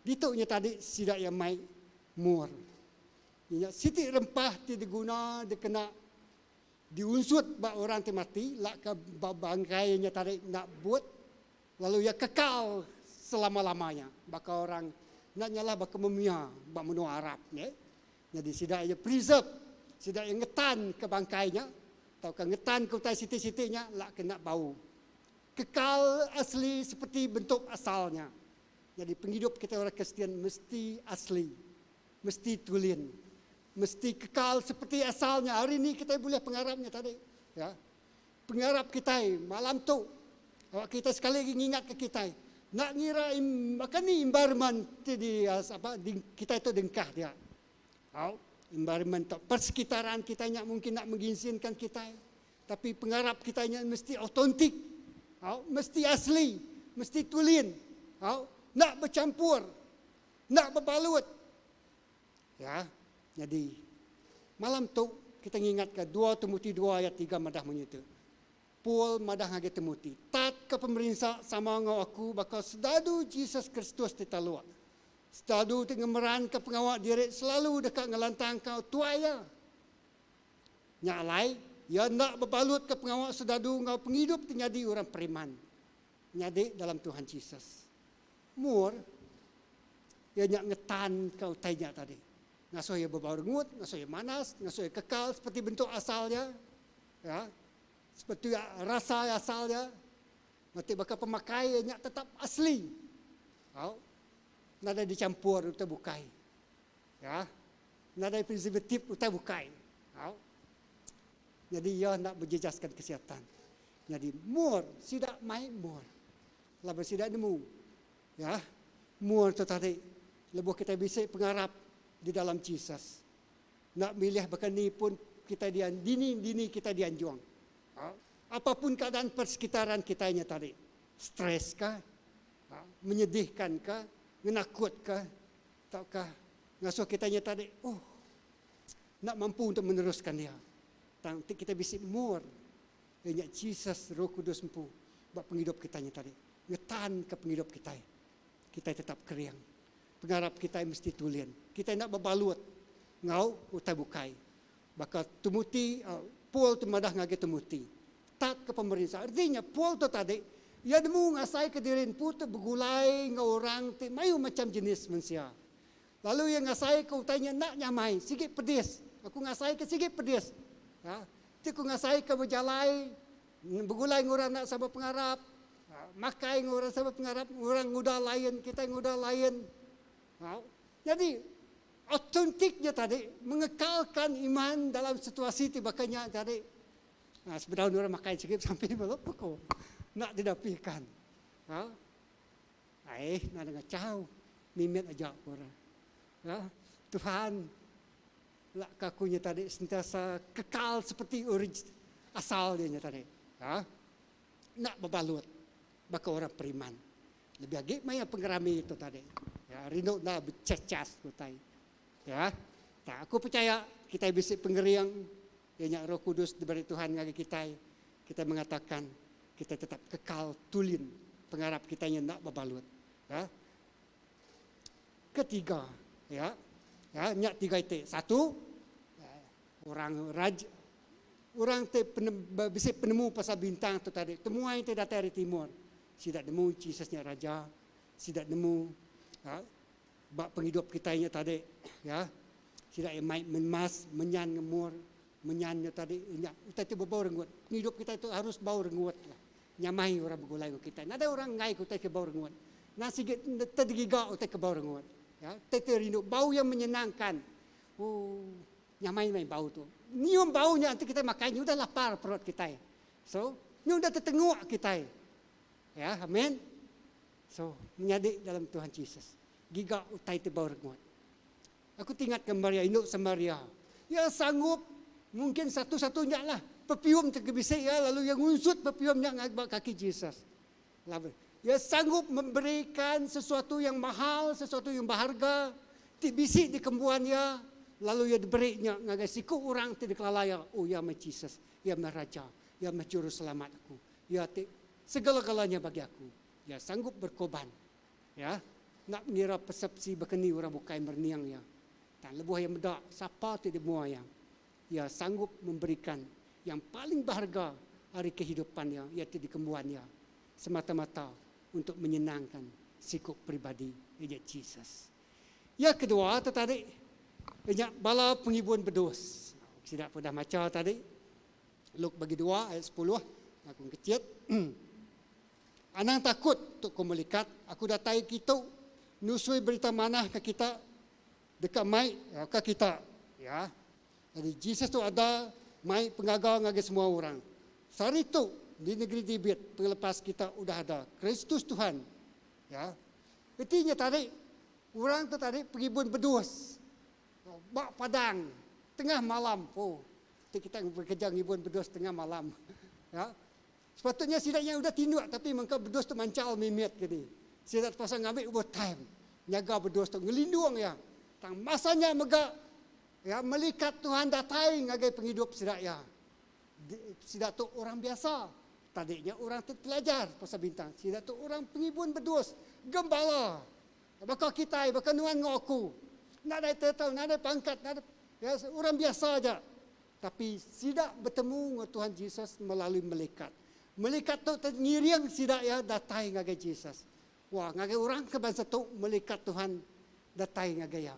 ditu nya tadi sida iya mai mur. Iya nya siti rempah ti diguna dikena Diunsut ba orang ti mati lak ke ba bangkai nya tadi enda but lalu iya kekal selama-lamanya baka orang enda nyalah baka memia ba menua Arab ne. Nyadi sida iya preserve sida iya ngetan ke bangkai nya tauka ngetan ke utai siti-siti nya lak ke enda bau. Kekal asli seperti bentuk asalnya. Nyadi pengidup kitai orang Kristian mesti asli, mesti tulin. Mesti kekal seperti asalnya. Hari ni kitai bulih pengarap nya tadi. Ya. Pengarap kitai malam tu awak kitai sekali lagi ngingatka kitai enda ngira baka ni environment ti di apa di kitai tu dengkah dia. Au, environment tu persekitaran kitai nya mungkin enda mengizinkan kitai tapi pengarap kitai nya mesti autentik. Au, mesti asli, mesti tulin. Au, enda bechampur, enda bebalut. Ya, nyadi malam tu kita ngingatka 2 Timoti 2 ayat 3 madah munyi tu. Paul madah ngagai Timoti, Tatka pemerinsa sama enggau aku baka sedadu Jesus Kristus ti taluk. Sedadu ti ngemeranka pengawa diri selalu deka ngelantangka tuai iya. Nya alai, iya enda bebalutka pengawa sedadu enggau pengidup ti nyadi orang periman. Nyadi dalam Tuhan Jesus. Mur, iya nya ngetanka utai nya tadi. Ngasuh iya bebau rengut, ngasuh iya manas, ngasuh iya kekal seperti bentuk asal iya. Ya. Seperti rasa asal iya. Mati baka pemakai iya nya tetap asli. Au. Nadai dichampur utai bukai. Ya. Nadai preservative utai bukai. Au. Nyadi iya enda bejejaskan kesihatan. Nyadi mur sida mai mur. Laban sida nemu ya mur tu tadi lebuh kitai bisi pengarap di dalam Jesus. Enda milih baka ni pun kitai dian dini dini kitai dianjung. Apa pun keadaan persekitaran kitai nya tadi. Stress ka, menyedihkan ka, ngenakut ka tauka ngasuh kitai nya tadi oh enda mampu untuk meneruskan iya. Tang enti kitai bisi mur Iya nya Jesus Roh Kudus empu ba pengidup kitai nya tadi ngetanka pengidup kitai. Kitai tetap kering. Pengarap kitai mesti tulin. Kitai enda bebalut enggau utai bukai. Baka Timoti, Paul ti madah ngagai Timoti, tatka pemerinsa. Reti nya Paul tu tadi iya nemu ngasaika diri empu tu begulai enggau orang ti mayuh macham jenis mensia. Lalu iya ngasaika utai nya enda nyamai, sigi pedis. Aku ngasaika sigi pedis. Ha? Ti ku ngasaika bejalai begulai enggau orang enda sama pengarap, makai enggau orang sama pengarap, orang nguda lain, kitai nguda lain. Ha? Nyadi autentik nya tadi mengekalkan iman dalam situasi ti baka nya tadi. Ha, sebedau orang makai sigi sampai bala peko enda didapikan. Ha? Aih, enda ngachau mimit aja ku orang. Ha? Tuhan Lak ka aku nya tadi sentiasa kekal seperti orig asal dia nya tadi. Ha? Enda bebalut baka orang periman. Lebih agi maya pengerami tu tadi. Ya, rindu enda bececas utai. Ya. Tak aku percaya kitai bisi pengering iya nya Roh Kudus diberi Tuhan ngagai kitai. Kitai mengatakan kitai tetap kekal tulin pengarap kitai nya enda bebalut. Ya. Ketiga, ya, ya nya tiga iti. Satu, orang raj orang ti bisi penemu pasal bintang tu tadi, temuai ti datai ari timur. Sida nemu Jesus nya raja, sida nemu ya, ba pengidup kitai nya tadi, ya. Sida iya mai emas, menyan ngemur, menyan nya tadi nya utai ti bebau rengut. Pengidup kitai tu harus bau rengut lah. Nyamai orang begulai enggau kitai. Nadai orang enggai ke utai ke bau rengut. Nang sigi tegiga utai ke bau rengut. Ya, utai ti rindu, bau yang menyenangkan. Ooh, nyamai meh bau tu. Nyium bau nya enti kitai makai nya udah lapar perut kitai. So, nya udah tetenguk kitai. Ya, amen. So, menyadi dalam Tuhan Jesus, giga utai ti bau rengut. Aku tingatka Maria, indu Samaria. Iya sanggup, mungkin satu-satunya lah, perfume ti ke bisi iya lalu iya ngunsut perfume nya ngagai ba kaki Jesus. Lalu iya sanggup memberikan sesuatu yang mahal, sesuatu yang berharga ti bisi dikembuan iya, lalu iya diberi nya ngagai siku orang ti dikelala iya, oh iya meh Jesus, iya meh Raja, iya meh Juruselamat aku, iya ti segala-galanya bagi aku. Iya sanggup berkorban. Ya, enda ngira persepsi baka ni orang bukai merening iya. Tang lebuh iya meda sapa ti dimua iya, iya sanggup memberikan yang paling berharga ari kehidupan iya, iya ti dikembuan iya, semata-mata untuk menyenangkan siku peribadi, iya nya Jesus. Iya kedua tu tadi, iya nya bala pengibun bedus. Sida pun udah macha tadi, Luke bagi dua ayat sepuluh, aku ngekecit. Anang takut, tu ku melikat, aku datai kitu nusui berita manah ke kita deka mai ke kita. Ya. Jadi Jesus tu ada mai pengaga ngagai semua orang. Sehari tu di negeri David pengelepas kita udah ada, Kristus Tuhan. Ya. Reti nya tadi orang tu tadi pengibun bedus ba padang tengah malam. Oh, ti kita bekerja ngibun bedus tengah malam. Ya. Sepatutnya sida nya udah tinduk tapi mengka bedus tu manchal mimit ke di. Sida tepaksa ngambi overtime nyaga bedus tu ngelindung iya. Tang masa nya mega iya melikat Tuhan datai ngagai pengidup sida iya. Sida tu orang biasa. Tadi nya orang ti pelajar pasal bintang. Sida tu orang pengibun bedus, gembala. Baka kitai, baka nuan enggau aku. Nadai title, nadai pangkat, nadai ya, orang biasa aja. Tapi sida betemu enggau Tuhan Jesus melalui melikat. Melikat tu ti ngiring sida iya datai ngagai Jesus. Wah, ngagai orang ke bansa tu melikat Tuhan datai ngagai iya.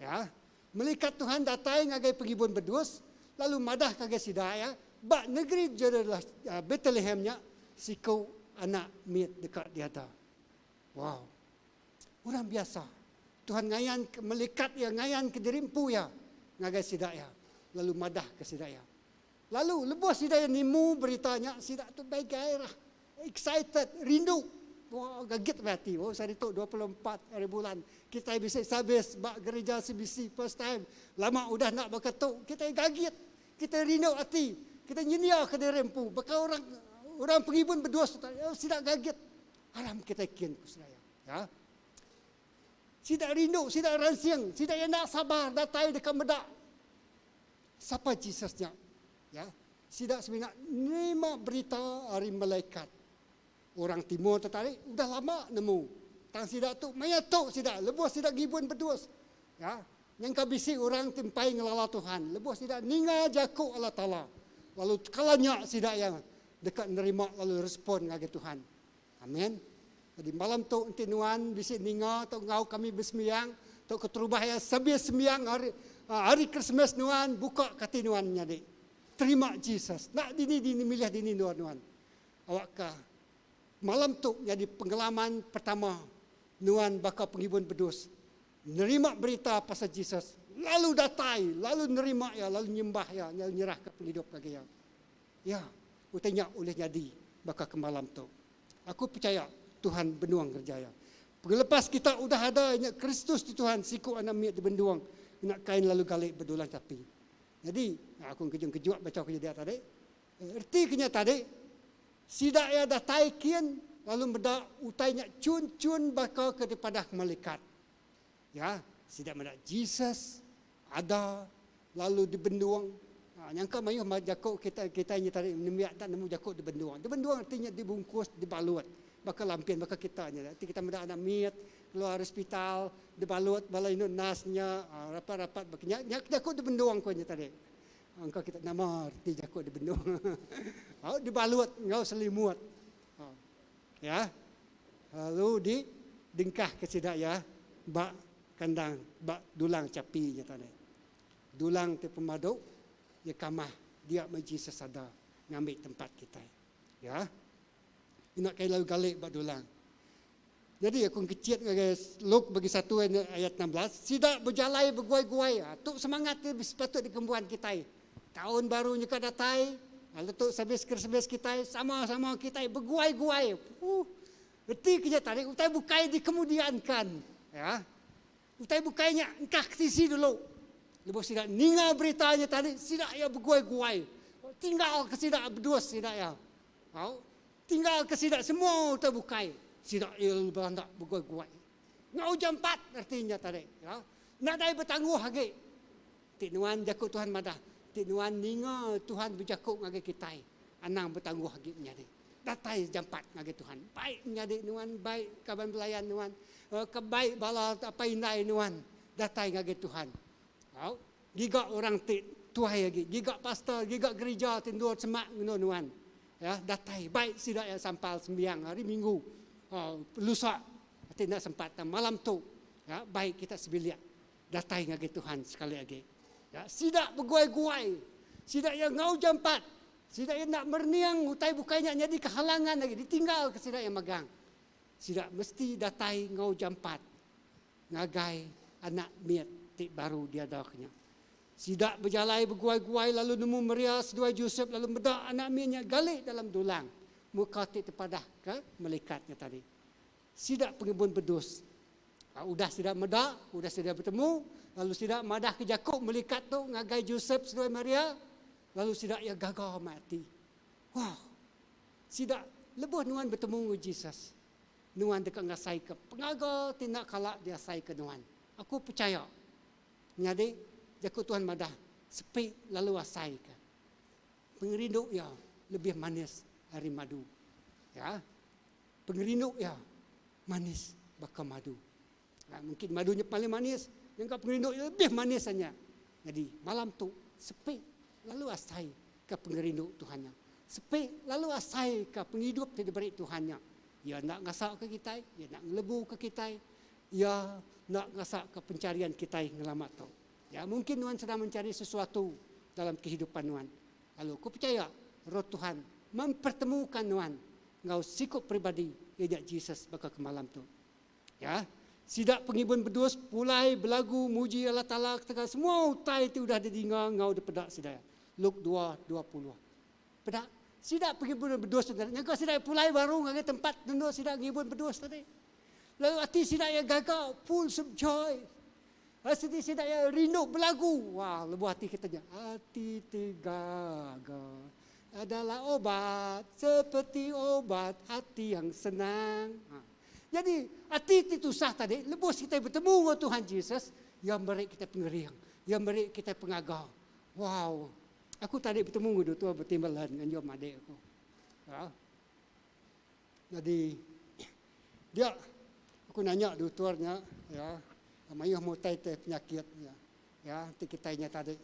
Ya. Melikat Tuhan datai ngagai pengibun bedus lalu madah ngagai sida iya, ba negeri Betlehem nya siku anak mit deka diada. Wow. Orang biasa. Tuhan ngayan ke melikat iya ngayan ke diri empu iya ngagai sida iya lalu madah ke sida iya. Lalu lebuh sida iya nimu berita nya sida tu begairah, excited, rindu. Wah gagit meh ati. Oh sehari tu 24 hari bulan kitai bisi service ba gereja CBC first time. Lama udah enda baka tu kitai gagit, kitai rindu ati, kitai nyendia ke diri empu baka orang orang pengibun bedus tu tadi sida gagit. Aram kitai kin ku sida iya. Ya. Sida rindu, sida ransing, sida iya enda sabar datai deka meda sapa Jesus nya. Ya. Sida semina nerima berita ari malaikat. Orang timur tu tadi udah lama nemu. Tang sida tu maya tu sida lebuh sida ngibun bedus. Ya. Nyangka bisi orang ti empai ngelala Tuhan lebuh sida ninga jaku Allah Taala lalu tekala nya sida iya deka nerima lalu respon ngagai Tuhan. Amen. Jadi malam tu enti nuan bisi ninga tau enggau kami besembiang tau keterubah iya sebis sembiang hari hari Krismas nuan buka ke ati nuan nyadi. Terima Jesus. Enda dini dini milih dini endur nuan. Awakka malam tu nyadi pengalaman pertama nuan baka pengibun bedus nerima berita pasal Jesus lalu datai lalu nerima iya lalu nyembah iya lalu nyerahka pengidup ngagai iya. Ya, utai nya ulih nyadi baka ke malam tu. Aku pechaya Tuhan benung ngereja iya. Pengelepas kita udah ada nya Kristus ti Tuhan siku anak mit dibendung ngena kain lalu gali bedulang chapi. Nyadi, aku engkejung-kejuk bacha aku nyedia tadi. Reti ke nya tadi, sida iya datai kin lalu meda utai nya chun-chun baka ke dipadah melikat. Ya, sida meda Jesus ada lalu dibendung. Ha, nyangka mayuh jaku kita kitai nya tadi nembiak enda nemu jaku dibendung. Dibendung reti nya dibungkus, dibalut baka lampin baka kita nya. Ti kita meda anak mit keluar ari hospital dibalut bala indu nurse nya ha, rapat-rapat baka nya. Nya jaku dibendung ku nya tadi. Engka kita nama reti jaku dibendung. Ha, dibalut enggau selimut. Ha. Ya. Lalu di dengkah ke sida iya ba kandang ba dulang chapi nya tadi. Dulang ti pemadu iya kamah dia meh Jesus ada ngambi tempat kitai. Ya. Ina kai lalu gali ba dulang. Nyadi aku ngkechit ngagai Luke bagi satu ayat 16, sida bejalai beguai-guai. Ha, tu semangat ti sepatut dikembuan kitai. Taun baru nyeka datai, lalu tu servis Krismas kitai sama-sama kitai beguai-guai. Huh. Reti ke nya tadi utai bukai dikemudiankan. Ya. Utai bukai nya engkah ke sisi dulu. Lebuh sida ninga berita nya tadi, sida iya beguai-guai. Tinggal ke sida bedus sida iya. Au. Tinggal ke sida semua utai bukai. Sida iya lalu belanda beguai-guai. Enggau jampat reti nya tadi. Ya. Nadai betangguh agi. Ti nuan jaku Tuhan madah, ti nuan ninga Tuhan bejaku ngagai kitai, anang betangguh agi menyadi. Datai jampat ngagai Tuhan. Baik menyadi nuan, baik kaban belayan nuan, ke baik bala apai indai nuan datai ngagai Tuhan. Au, giga orang ti tuai agi, giga pastor, giga gerija ti endur semak endur nuan. Ya, datai baik sida iya sampal sembiang hari minggu, lusa ti enda sempat tang malam tu, ya, baik kita sebilik datai ngagai Tuhan sekali agi. Ya, sida beguai-guai. Sida iya enggau jampat. Sida iya enda merening utai bukai nya nyadi kehalangan agi, ditinggalka sida iya magang. Sida mesti datai enggau jampat ngagai anak mit ti baru diadaka nya. Sida bejalai beguai-guai lalu nemu Maria seduai Josep lalu meda anak mit nya gali dalam dulang muka ti tepadahka melikat nya tadi. Sida pengebun bedus. Udah sida meda, udah sida betemu, lalu sida madahka jaku melikat tu ngagai Josep seduai Maria, lalu sida iya gaga amat ati. Wow! Sida, lebuh nuan betemu enggau Jesus, nuan deka ngasaika pengaga ti enda kala diasaika nuan. Aku pechaya. Menyadi, jaku Tuhan madah, sepi lalu asaika. Pengerindu iya lebih manis ari madu. Ya. Pengerindu iya manis baka madu. Ha, mungkin madu nya paling manis, nyangka pengerindu iya lebih manis anya. Jadi malam tu sepi lalu asai ke pengerindu Tuhan nya. Sepi lalu asai ke pengidup ti diberi Tuhan nya. Iya enda ngasa ke kitai, iya enda ngelebu ke kitai, iya enda ngasa ke pencarian kitai ngelama tu. Ya, mungkin nuan sedang mencari sesuatu dalam kehidupan nuan. Lalu aku percaya roh Tuhan mempertemukan nuan enggau siku pribadi iya nya Jesus baka ke malam tu. Ya, sida pengibun bedus pulai belagu muji Allah Taala ketegal semua utai ti udah didinga enggau dipeda sida. Luke dua, 20. Peda, sida pengibun bedus tu tadi nyangka sida pulai baru ngagai tempat endur sida ngibun bedus tadi. Lalu ati sida iya gaga, full of joy. Ati sida iya rindu belagu. Wah, lebuh ati kita nya, ati ti gaga adalah obat seperti obat hati yang senang. Ha. Jadi, ati ti tusah tadi, lebuh kita betemu enggau Tuhan Jesus, iya meri kita pengering, iya meri kita pengaga. Wow. Aku tadi betemu enggau Doktor Betimbalan nganjung adik aku. Ha. Jadi dia aku nanya doktor nya ya mayuh mutai te penyakit ya. Ya ti kitai nya tadi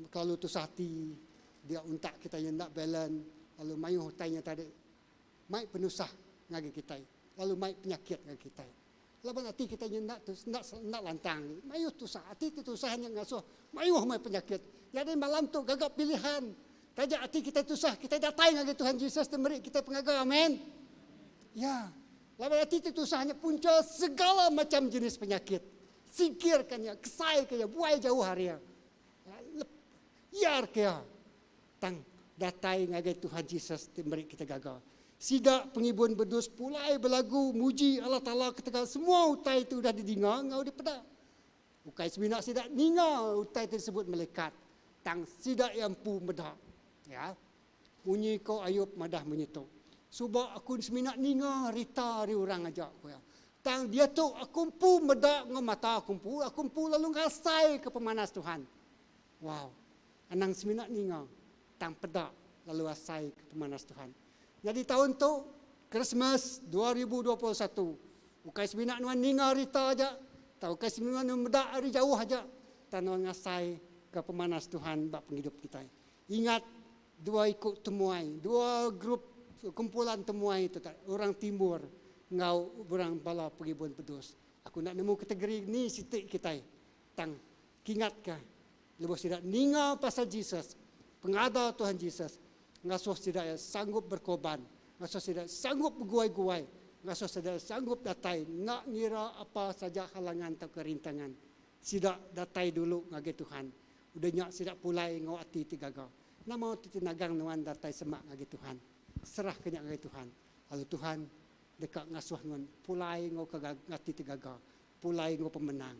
kelalu tusah ati dia untak kitai nya enda balance lalu mayuh utai nya tadi mai penusah ngagai kitai lalu mai penyakit ngagai kitai. Laban ati kitai nya enda enda enda lantang agi. Mayuh tusah. Ati ti tusah nya ngasuh mayuh meh penyakit. Nyadi malam tu gaga pilihan. Taja ati kitai tusah, kitai datai ngagai Tuhan Jesus ti meri kitai pengaga. Amen. Ya. Laban ati ti tusah nya punca segala macham jenis penyakit. Singkirka nya, kesaika iya, buai jauh ari iya. Iarka iya. Tang datai ngagai Tuhan Jesus ti meri kita gaga. Sida pengibun bedus pulai belagu muji Allah Taala ketegal semua utai ti udah didinga enggau dipeda. Ukai semina sida ninga utai ti disebut melikat, tang sida iya empu meda. Ya. Munyi ko Ayub madah munyi tu, Suba aku semina ninga rita ari orang aja, ku iya. Tang diatu aku empu meda enggau mata aku empu, aku empu lalu ngasaika pemanas Tuhan. Wow. Anang semina ninga, tang peda lalu asai ke pemanas Tuhan. Nyadi taun tu, Krismas 2021, ukai semina nuan ninga rita aja, tang ukai semina nuan meda ari jauh aja, tang nuan ngasai ke pemanas Tuhan ba pengidup kitai. Ingat dua iku temuai, dua grup kumpulan temuai tu tadi, orang timur enggau orang bala pengibun pedus. Aku enda nemu kategori ni siti kitai, tang kingatka Lebuh sida ninga pasal Jesus, pengada Tuhan Jesus, ngasuh sida iya sanggup berkorban, ngasuh sida sanggup beguai-guai, ngasuh sida sanggup datai enda ngira apa saja halangan tauka rintangan. Sida datai dulu ngagai Tuhan. Udah nya sida pulai enggau ati ti gaga. Nama ti nagang nuan datai semak ngagai Tuhan? Serahka nya ngagai Tuhan, lalu Tuhan deka ngasuh nuan pulai enggau ati ti gaga, pulai enggau pemenang.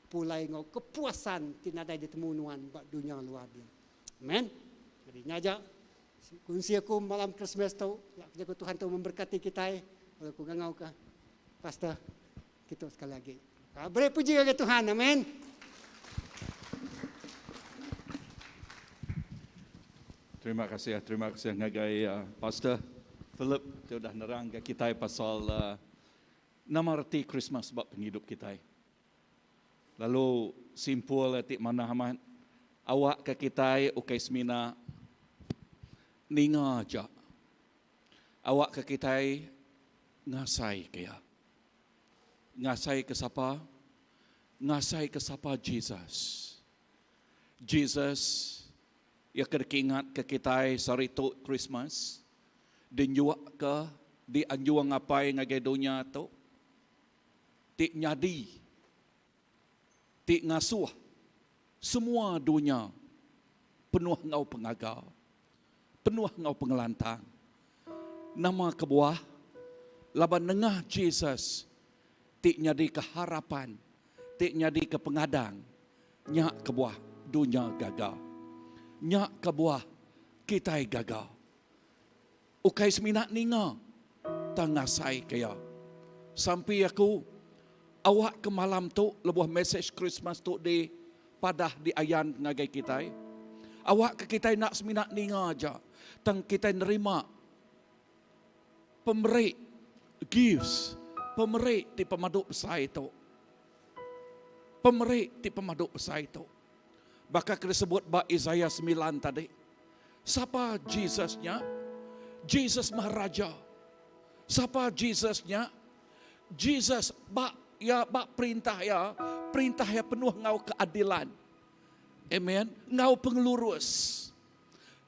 Pulai enggau kepuasan ti nadai ditemu nuan ba dunya luar din. Amen. Jadi nya aja kunsi aku malam Christmas tu. Lak jaku Tuhan tu memberkati kitai. Lalu aku ngangau ke pastor kitu sekali lagi. Beri puji ngagai Tuhan. Amen. Terima kasih, terima kasih ngagai uh, Pastor Philip ti udah nerang ke kitai pasal uh, nama reti Christmas ba pengidup kitai. Lalu simpul ti manah amat awakka kitai ukai semina ninga aja. Awakka kitai ngasaika iya. Ngasaika sapa? Ngasaika sapa Jesus. Jesus iya ke dikingatka kitai sehari tu Krismas dinjuaka dianjung apai ngagai dunya tu. Ti nyadi ti ngasuh semua dunya penuh enggau pengaga, penuh enggau pengelantang. Nama kebuah? Laban nengah Jesus ti nyadika harapan, ti nyadika pengadang, nya kebuah dunya gaga. Nya kebuah kitai gaga. Ukai semina ninga tang ngasaika iya. Sampi aku, awak ke malam tu lebuh mesej Krismas tu di padah di ayan ngagai kitai, awak ke kitai enda semina ninga aja tang kitai nerima pemeri, gifts, pemeri ti pemadu besai tu. Pemeri ti pemadu besai tu. Baka ke disebut ba Isaiah semilan tadi. Sapa Jesus nya? Jesus mah raja. Sapa Jesus nya? Jesus ba ya ba perintah ya, perintah ya penuh enggau keadilan. Amen. Enggau pengelurus.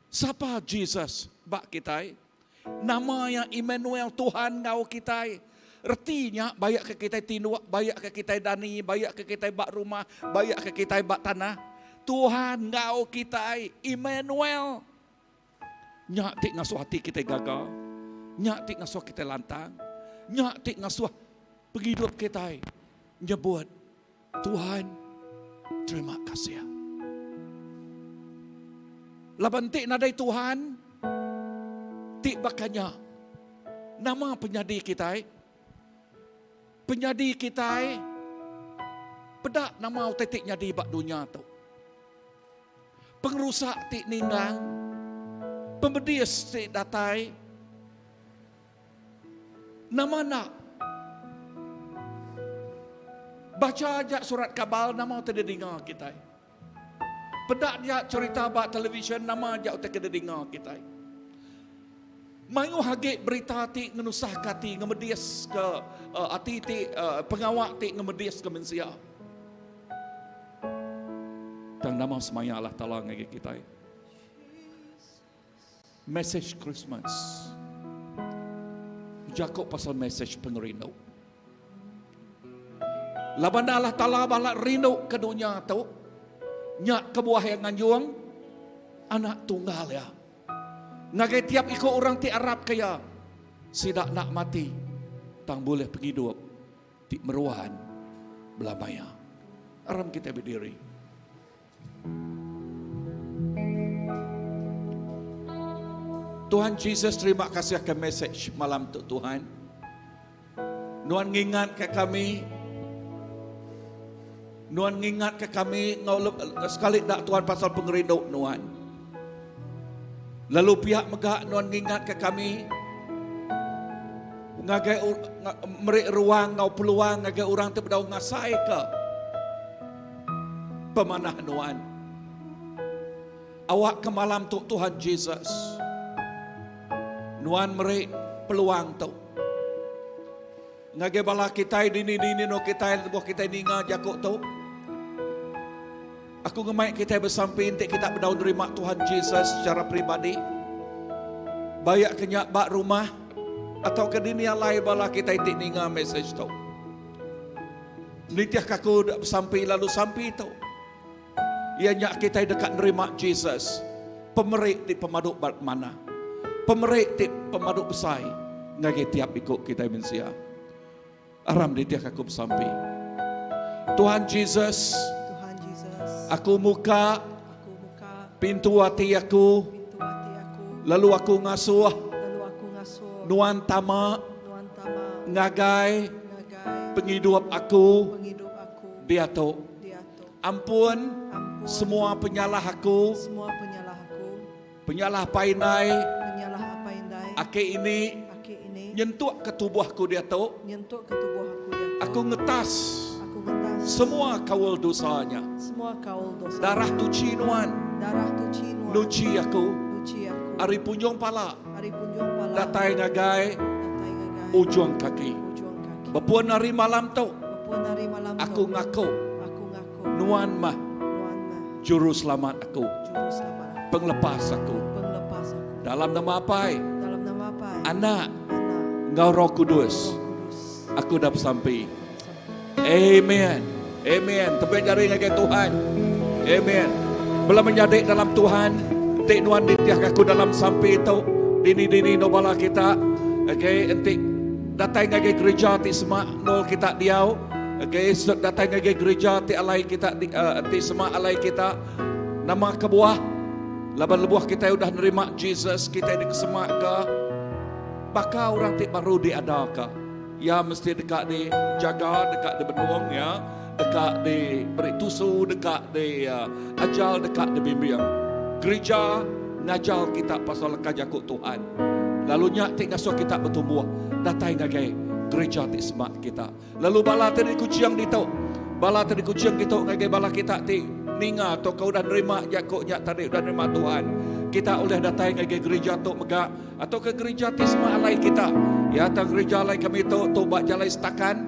Sapa Jesus ba kitai? Nama iya Immanuel, Tuhan enggau kitai. Reti nya bayak ke kitai tinduk, bayak ke kitai dani, bayak ke kitai ba rumah, bayak ke kitai ba tanah. Tuhan enggau kitai, Immanuel. Nya ti ngasuh ati kitai gaga. Nya ti ngasuh kitai lantang. Nya ti ngasuh pengidup kitai nyebut Tuhan terima kasih. Laban ti nadai Tuhan ti baka nya, nama penyadi kitai? Penyadi kitai peda nama utai ti nyadi ba dunya tu. Pengerusak ti ninggang, pemedis ti datai, Nama enda? Bacha aja surat kabar nama utai didinga kitai. Peda dia cherita ba televisyen nama aja utai ke didinga kitai. Mayuh agi berita ti ngenusahka ati, ngemediska uh, ati ti uh, pengawa ti ngemediska mensia. Tang nama semaya Allah Taala ngagai kitai. Message Christmas. Bejaku pasal message pengerindu. Laban Allah Taala balat rindu ke dunya tu, nya kebuah iya nganjung anak tunggal iya. Ngagai tiap iku orang ti arap ke iya, sida enda mati tang bulih pengidup ti meruan belama iya. Aram kitai bediri. Tuhan Jesus terima kasih ke message malam tu Tuhan. Nuan ngingat ke kami. Nuan ngingat ke kami ngau sekali dak Tuhan pasal pengerindu Nuan. Lalu pihak mega Nuan ngingat ke kami ngagai meri ruang ngau peluang ngagai orang ti bedau ngasai ke pemanah Nuan. Awak ke malam tu Tuhan Jesus. Nuan meri peluang tu. Ngagai bala kitai dini-dini no kitai lebuh kitai ninga jaku tu. Aku ngemai kitai besampi enti kita bedau nerima Tuhan Jesus secara peribadi. Bayak ke nya ba rumah atau ke dini alai bala kitai ti ninga message tu. Nitihka aku besampi lalu sampi tu. Iya nya kitai deka nerima Jesus, pemeri ti pemadu manah, pemeri ti pemadu besai ngagai tiap iku kitai mensia. Aram nitihka aku besampi. Tuhan Jesus, Tuhan Jesus, aku muka aku muka pintu ati aku, pintu ati aku, lalu aku ngasuh lalu aku ngasuh Nuan tama Nuan tama ngagai ngagai pengidup aku pengidup aku diatu. diatu. Ampun Ampun semua penyalah aku, semua penyalah aku, penyalah apai indai, penyalah apai indai, aki ini, aki ini, nyentuk ke tubuh aku diatu. nyentuk ke tubuh aku diatu. Aku ngetas Aku ngetas semua kaul dosanya. semua kaul dosa. Darah tuchi nuan Darah tuchi nuan nuchi aku nuchi aku ari punjung pala ari punjung pala datai ngagai datai ngagai ujung kaki. ujung kaki. Bepun ari malam tu Bepun ari malam tu aku ngaku aku ngaku nuan mah nuan mah juru selamat aku, juru selamat aku, pengelepas aku. pengelepas aku. Dalam nama Apai, Dalam nama Apai, Anak, Anak, enggau Roh Kudus, Roh Kudus. aku dah besampi. Amen. Amen. Tepuk jari ngagai Tuhan. Amen. Bela menyadi dalam Tuhan, enti nuan nitih aku dalam sampi tu, dini-dini no bala kita. Okay, enti datai ngagai gereja ti semak nol kita diau. Okay, datai ngagai gereja ti alai kita di, uh, ti semak alai kita. Nama kebuah? Laban lebuh kita udah nerima Jesus, kita dikesemak ke baka orang ti baru diadaka. Iya mesti deka dijaga, deka dibenung, ya, deka diberi tusu, deka diajar, deka dibimbing. Gerija ngajar kita pasal leka jaku Tuhan. Lalu nya ti ngasuh kita betumbuh datai ngagai gerija ti semak kita. Lalu bala ti di Kuching ditu, bala ti di Kuching ditu ngagai bala kita ti ninga tauka udah nerima jaku nya tadi, udah nerima Tuhan. Kita ulih datai ngagai gerija tu mega Atau ke gereja ti semak alai kita. Ya, atau gereja alai kami tu, tu ba Jalai Setakan.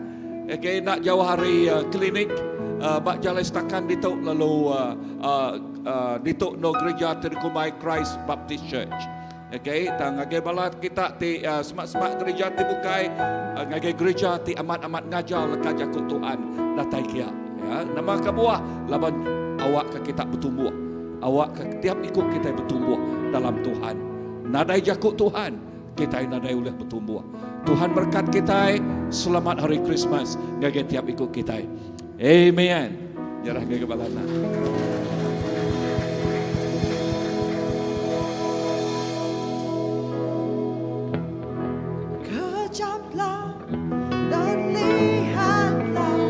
Okay, enda jauh ari uh, klinik. Ba Jalai Stakan ditu lalu ditu endur gerija ti dikumbai Christ Baptist Church. Okay, tang ngagai bala kita ti semak-semak gerija ti bukai ngagai gerija ti amat-amat ngajar leka jaku Tuhan datai kia. Ya, nama kebuah laban awakka kita betumbuh. Awakka tiap iku kitai betumbuh dalam Tuhan. Nadai jaku Tuhan, kitai nadai ulih betumbuh. Tuhan berkat kitai. Selamat Hari Krismas ngagai tiap iku kitai. Amen. Nyerah ngagai bala anak. Kejaplah dan lihatlah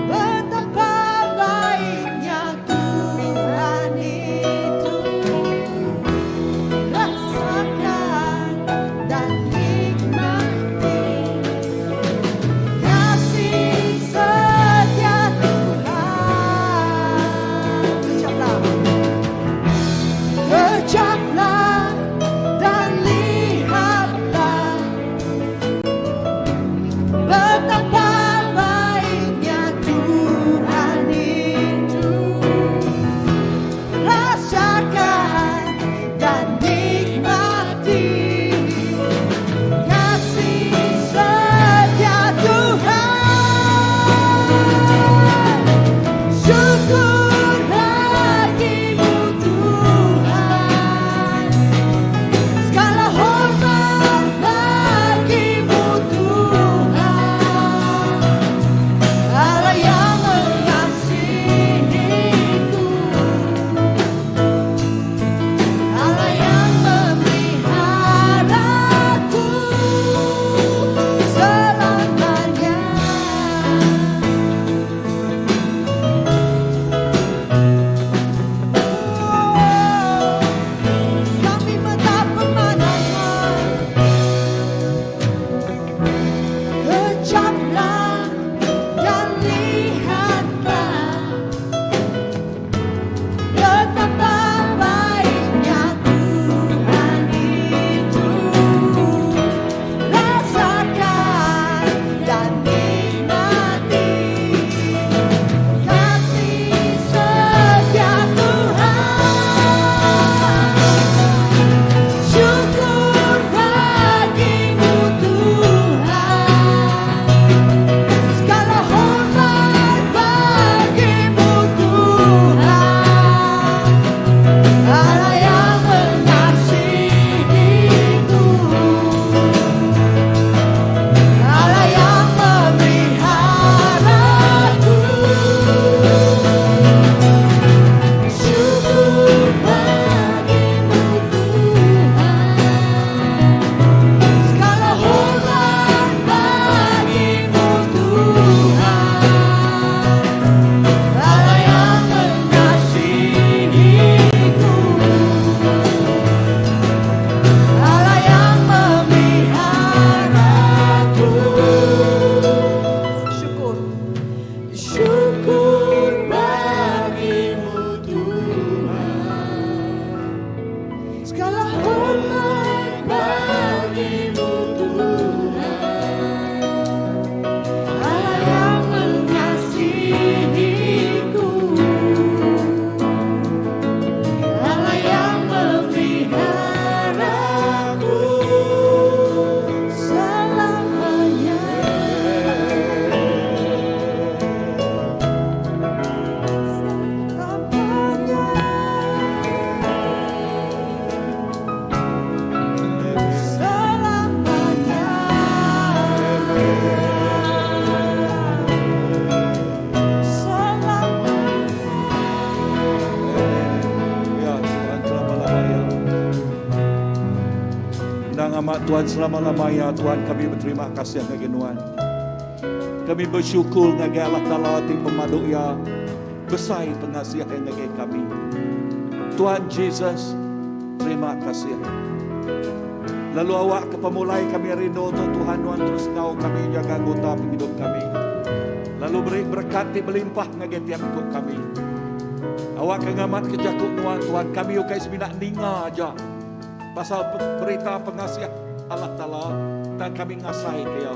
betapa baiknya Tuhan itu. Rasakan dan nikmati kasih setia Tuhan. Kejaplah, kejaplah dan lihatlah betapa baiknya Tuhan itu. Rasakan dan nikmati kasih setia Tuhan. Syukur bagimu Tuhan, segala hormat bagimu Tuhan, Allah yang mengasihiku, Allah yang memeliharaku selamanya. Oh, kami mata pemandangan, kejaplah dan lihatlah betapa baiknya Tuhan itu. Rasakan dan nikmati kasih setia Tuhan. Syukur bagimu Tuhan, segala hormat bagimu Tuhan, Allah yang mengasihiku, Allah yang memeliharaku. Syukur bagimu Tuhan, segala hormat bagimu Tuhan, Allah yang mengasihiku, Allah yang memeliharaku. Syukur, syukur bagimu Tuhan, segala hormat bagimu Tuhan, Allah yang mengasihiku, Allah yang memeliharaku selamanya. Selamanya. Selamanya. Selamanya. Ya Tuhan selama-lamanya. Endang amat Tuhan selama-lamanya Tuhan kami berterima kasih ngagai Nuan. Kami bersyukur ngagai Allah Taala ti pemadu ya besai pengasih yang ngagai kami. Tuhan Jesus, terima kasih. Lalu awak ke pemulai kami rindu tu Tuhan Nuan terus ngau kami jaga anggota penghidup kami. Lalu beri berkat ti berlimpah ngagai tiap ikut kami. Awak ke ngamat ke jakuk Nuan Tuhan kami ukai semina ninga aja. Pasal berita pengasih Allah Ta'ala dan kami ngasai ke ya.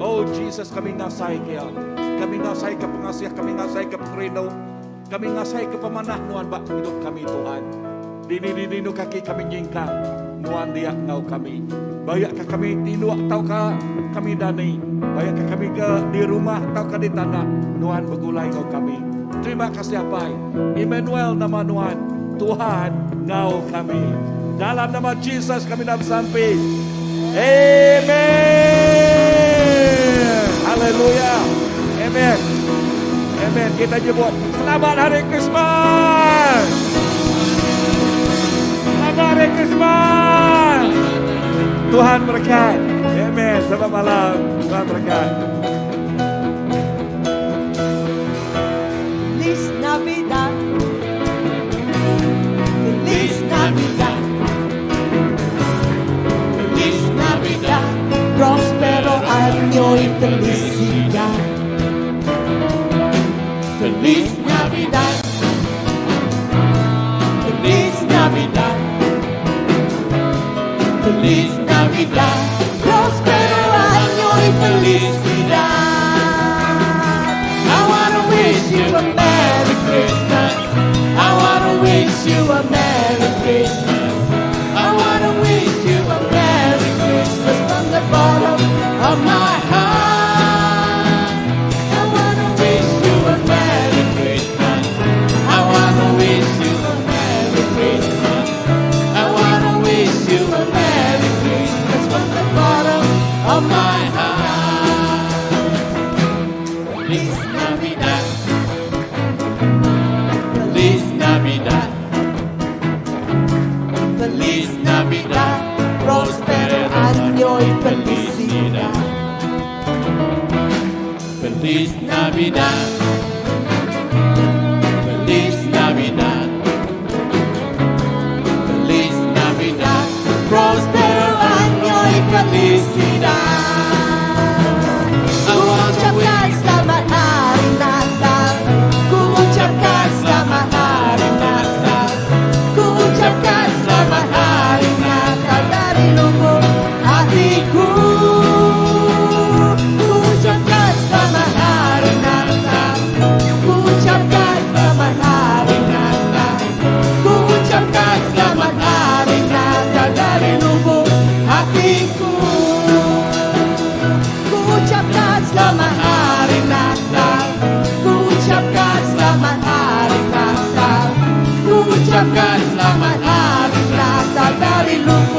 Oh Jesus kami ngasai ke ya. Kami ngasaika pengasih, kami ngasaika pengerindu, kami ngasaika pemanah Nuan ba pengidup kami Tuhan. Dini-dini endur kaki kami nyingkang, Nuan dia enggau kami. Bayakka kami tinduk tauka kami dani, bayakka kami ke di rumah tauka di tanah, Nuan begulai enggau kami. Terima kasih Apai. Emmanuel nama Nuan, Tuhan enggau kami. Dalam nama Jesus kami dah besampi. Amen. Haleluya. Amen. Amen. Kita nyebut selamat hari Krismas. Selamat hari Krismas. Tuhan berkat. Amen. Selamat malam. Tuhan berkat. Feliz Navidad. Feliz Navidad. Feliz Navidad. Próspero año y felicidad. Feliz Navidad. Feliz Navidad. Feliz Navidad. Próspero año y felicidad. I wanna wish you a Merry Christmas. I wanna wish you a Merry Christmas. I wanna wish you a Merry Christmas from the bottom of my heart. I wanna wish you a Merry Christmas. I wanna wish you a Merry Christmas. I wanna wish you a Merry Christmas from the bottom of my heart. Feliz Navidad. Feliz Navidad. Feliz Navidad. Próspero año y felicidad. Feliz Navidad. Feliz Navidad. Feliz Navidad. Próspero año y felicidad. Ku ucapkan selamat hari Natal. Ku ucapkan selamat hari Natal. Ku ucapkan selamat hari Natal dari lubuk hatiku. Ku ucapkan selamat hari Natal. Ku ucapkan selamat hari Natal. Ku ucapkan selamat hari Natal dari lubuk hatiku. Ku ucapkan selamat hari Natal. Ku ucapkan selamat hari Natal. Ku ucapkan selamat hari Natal dari lubuk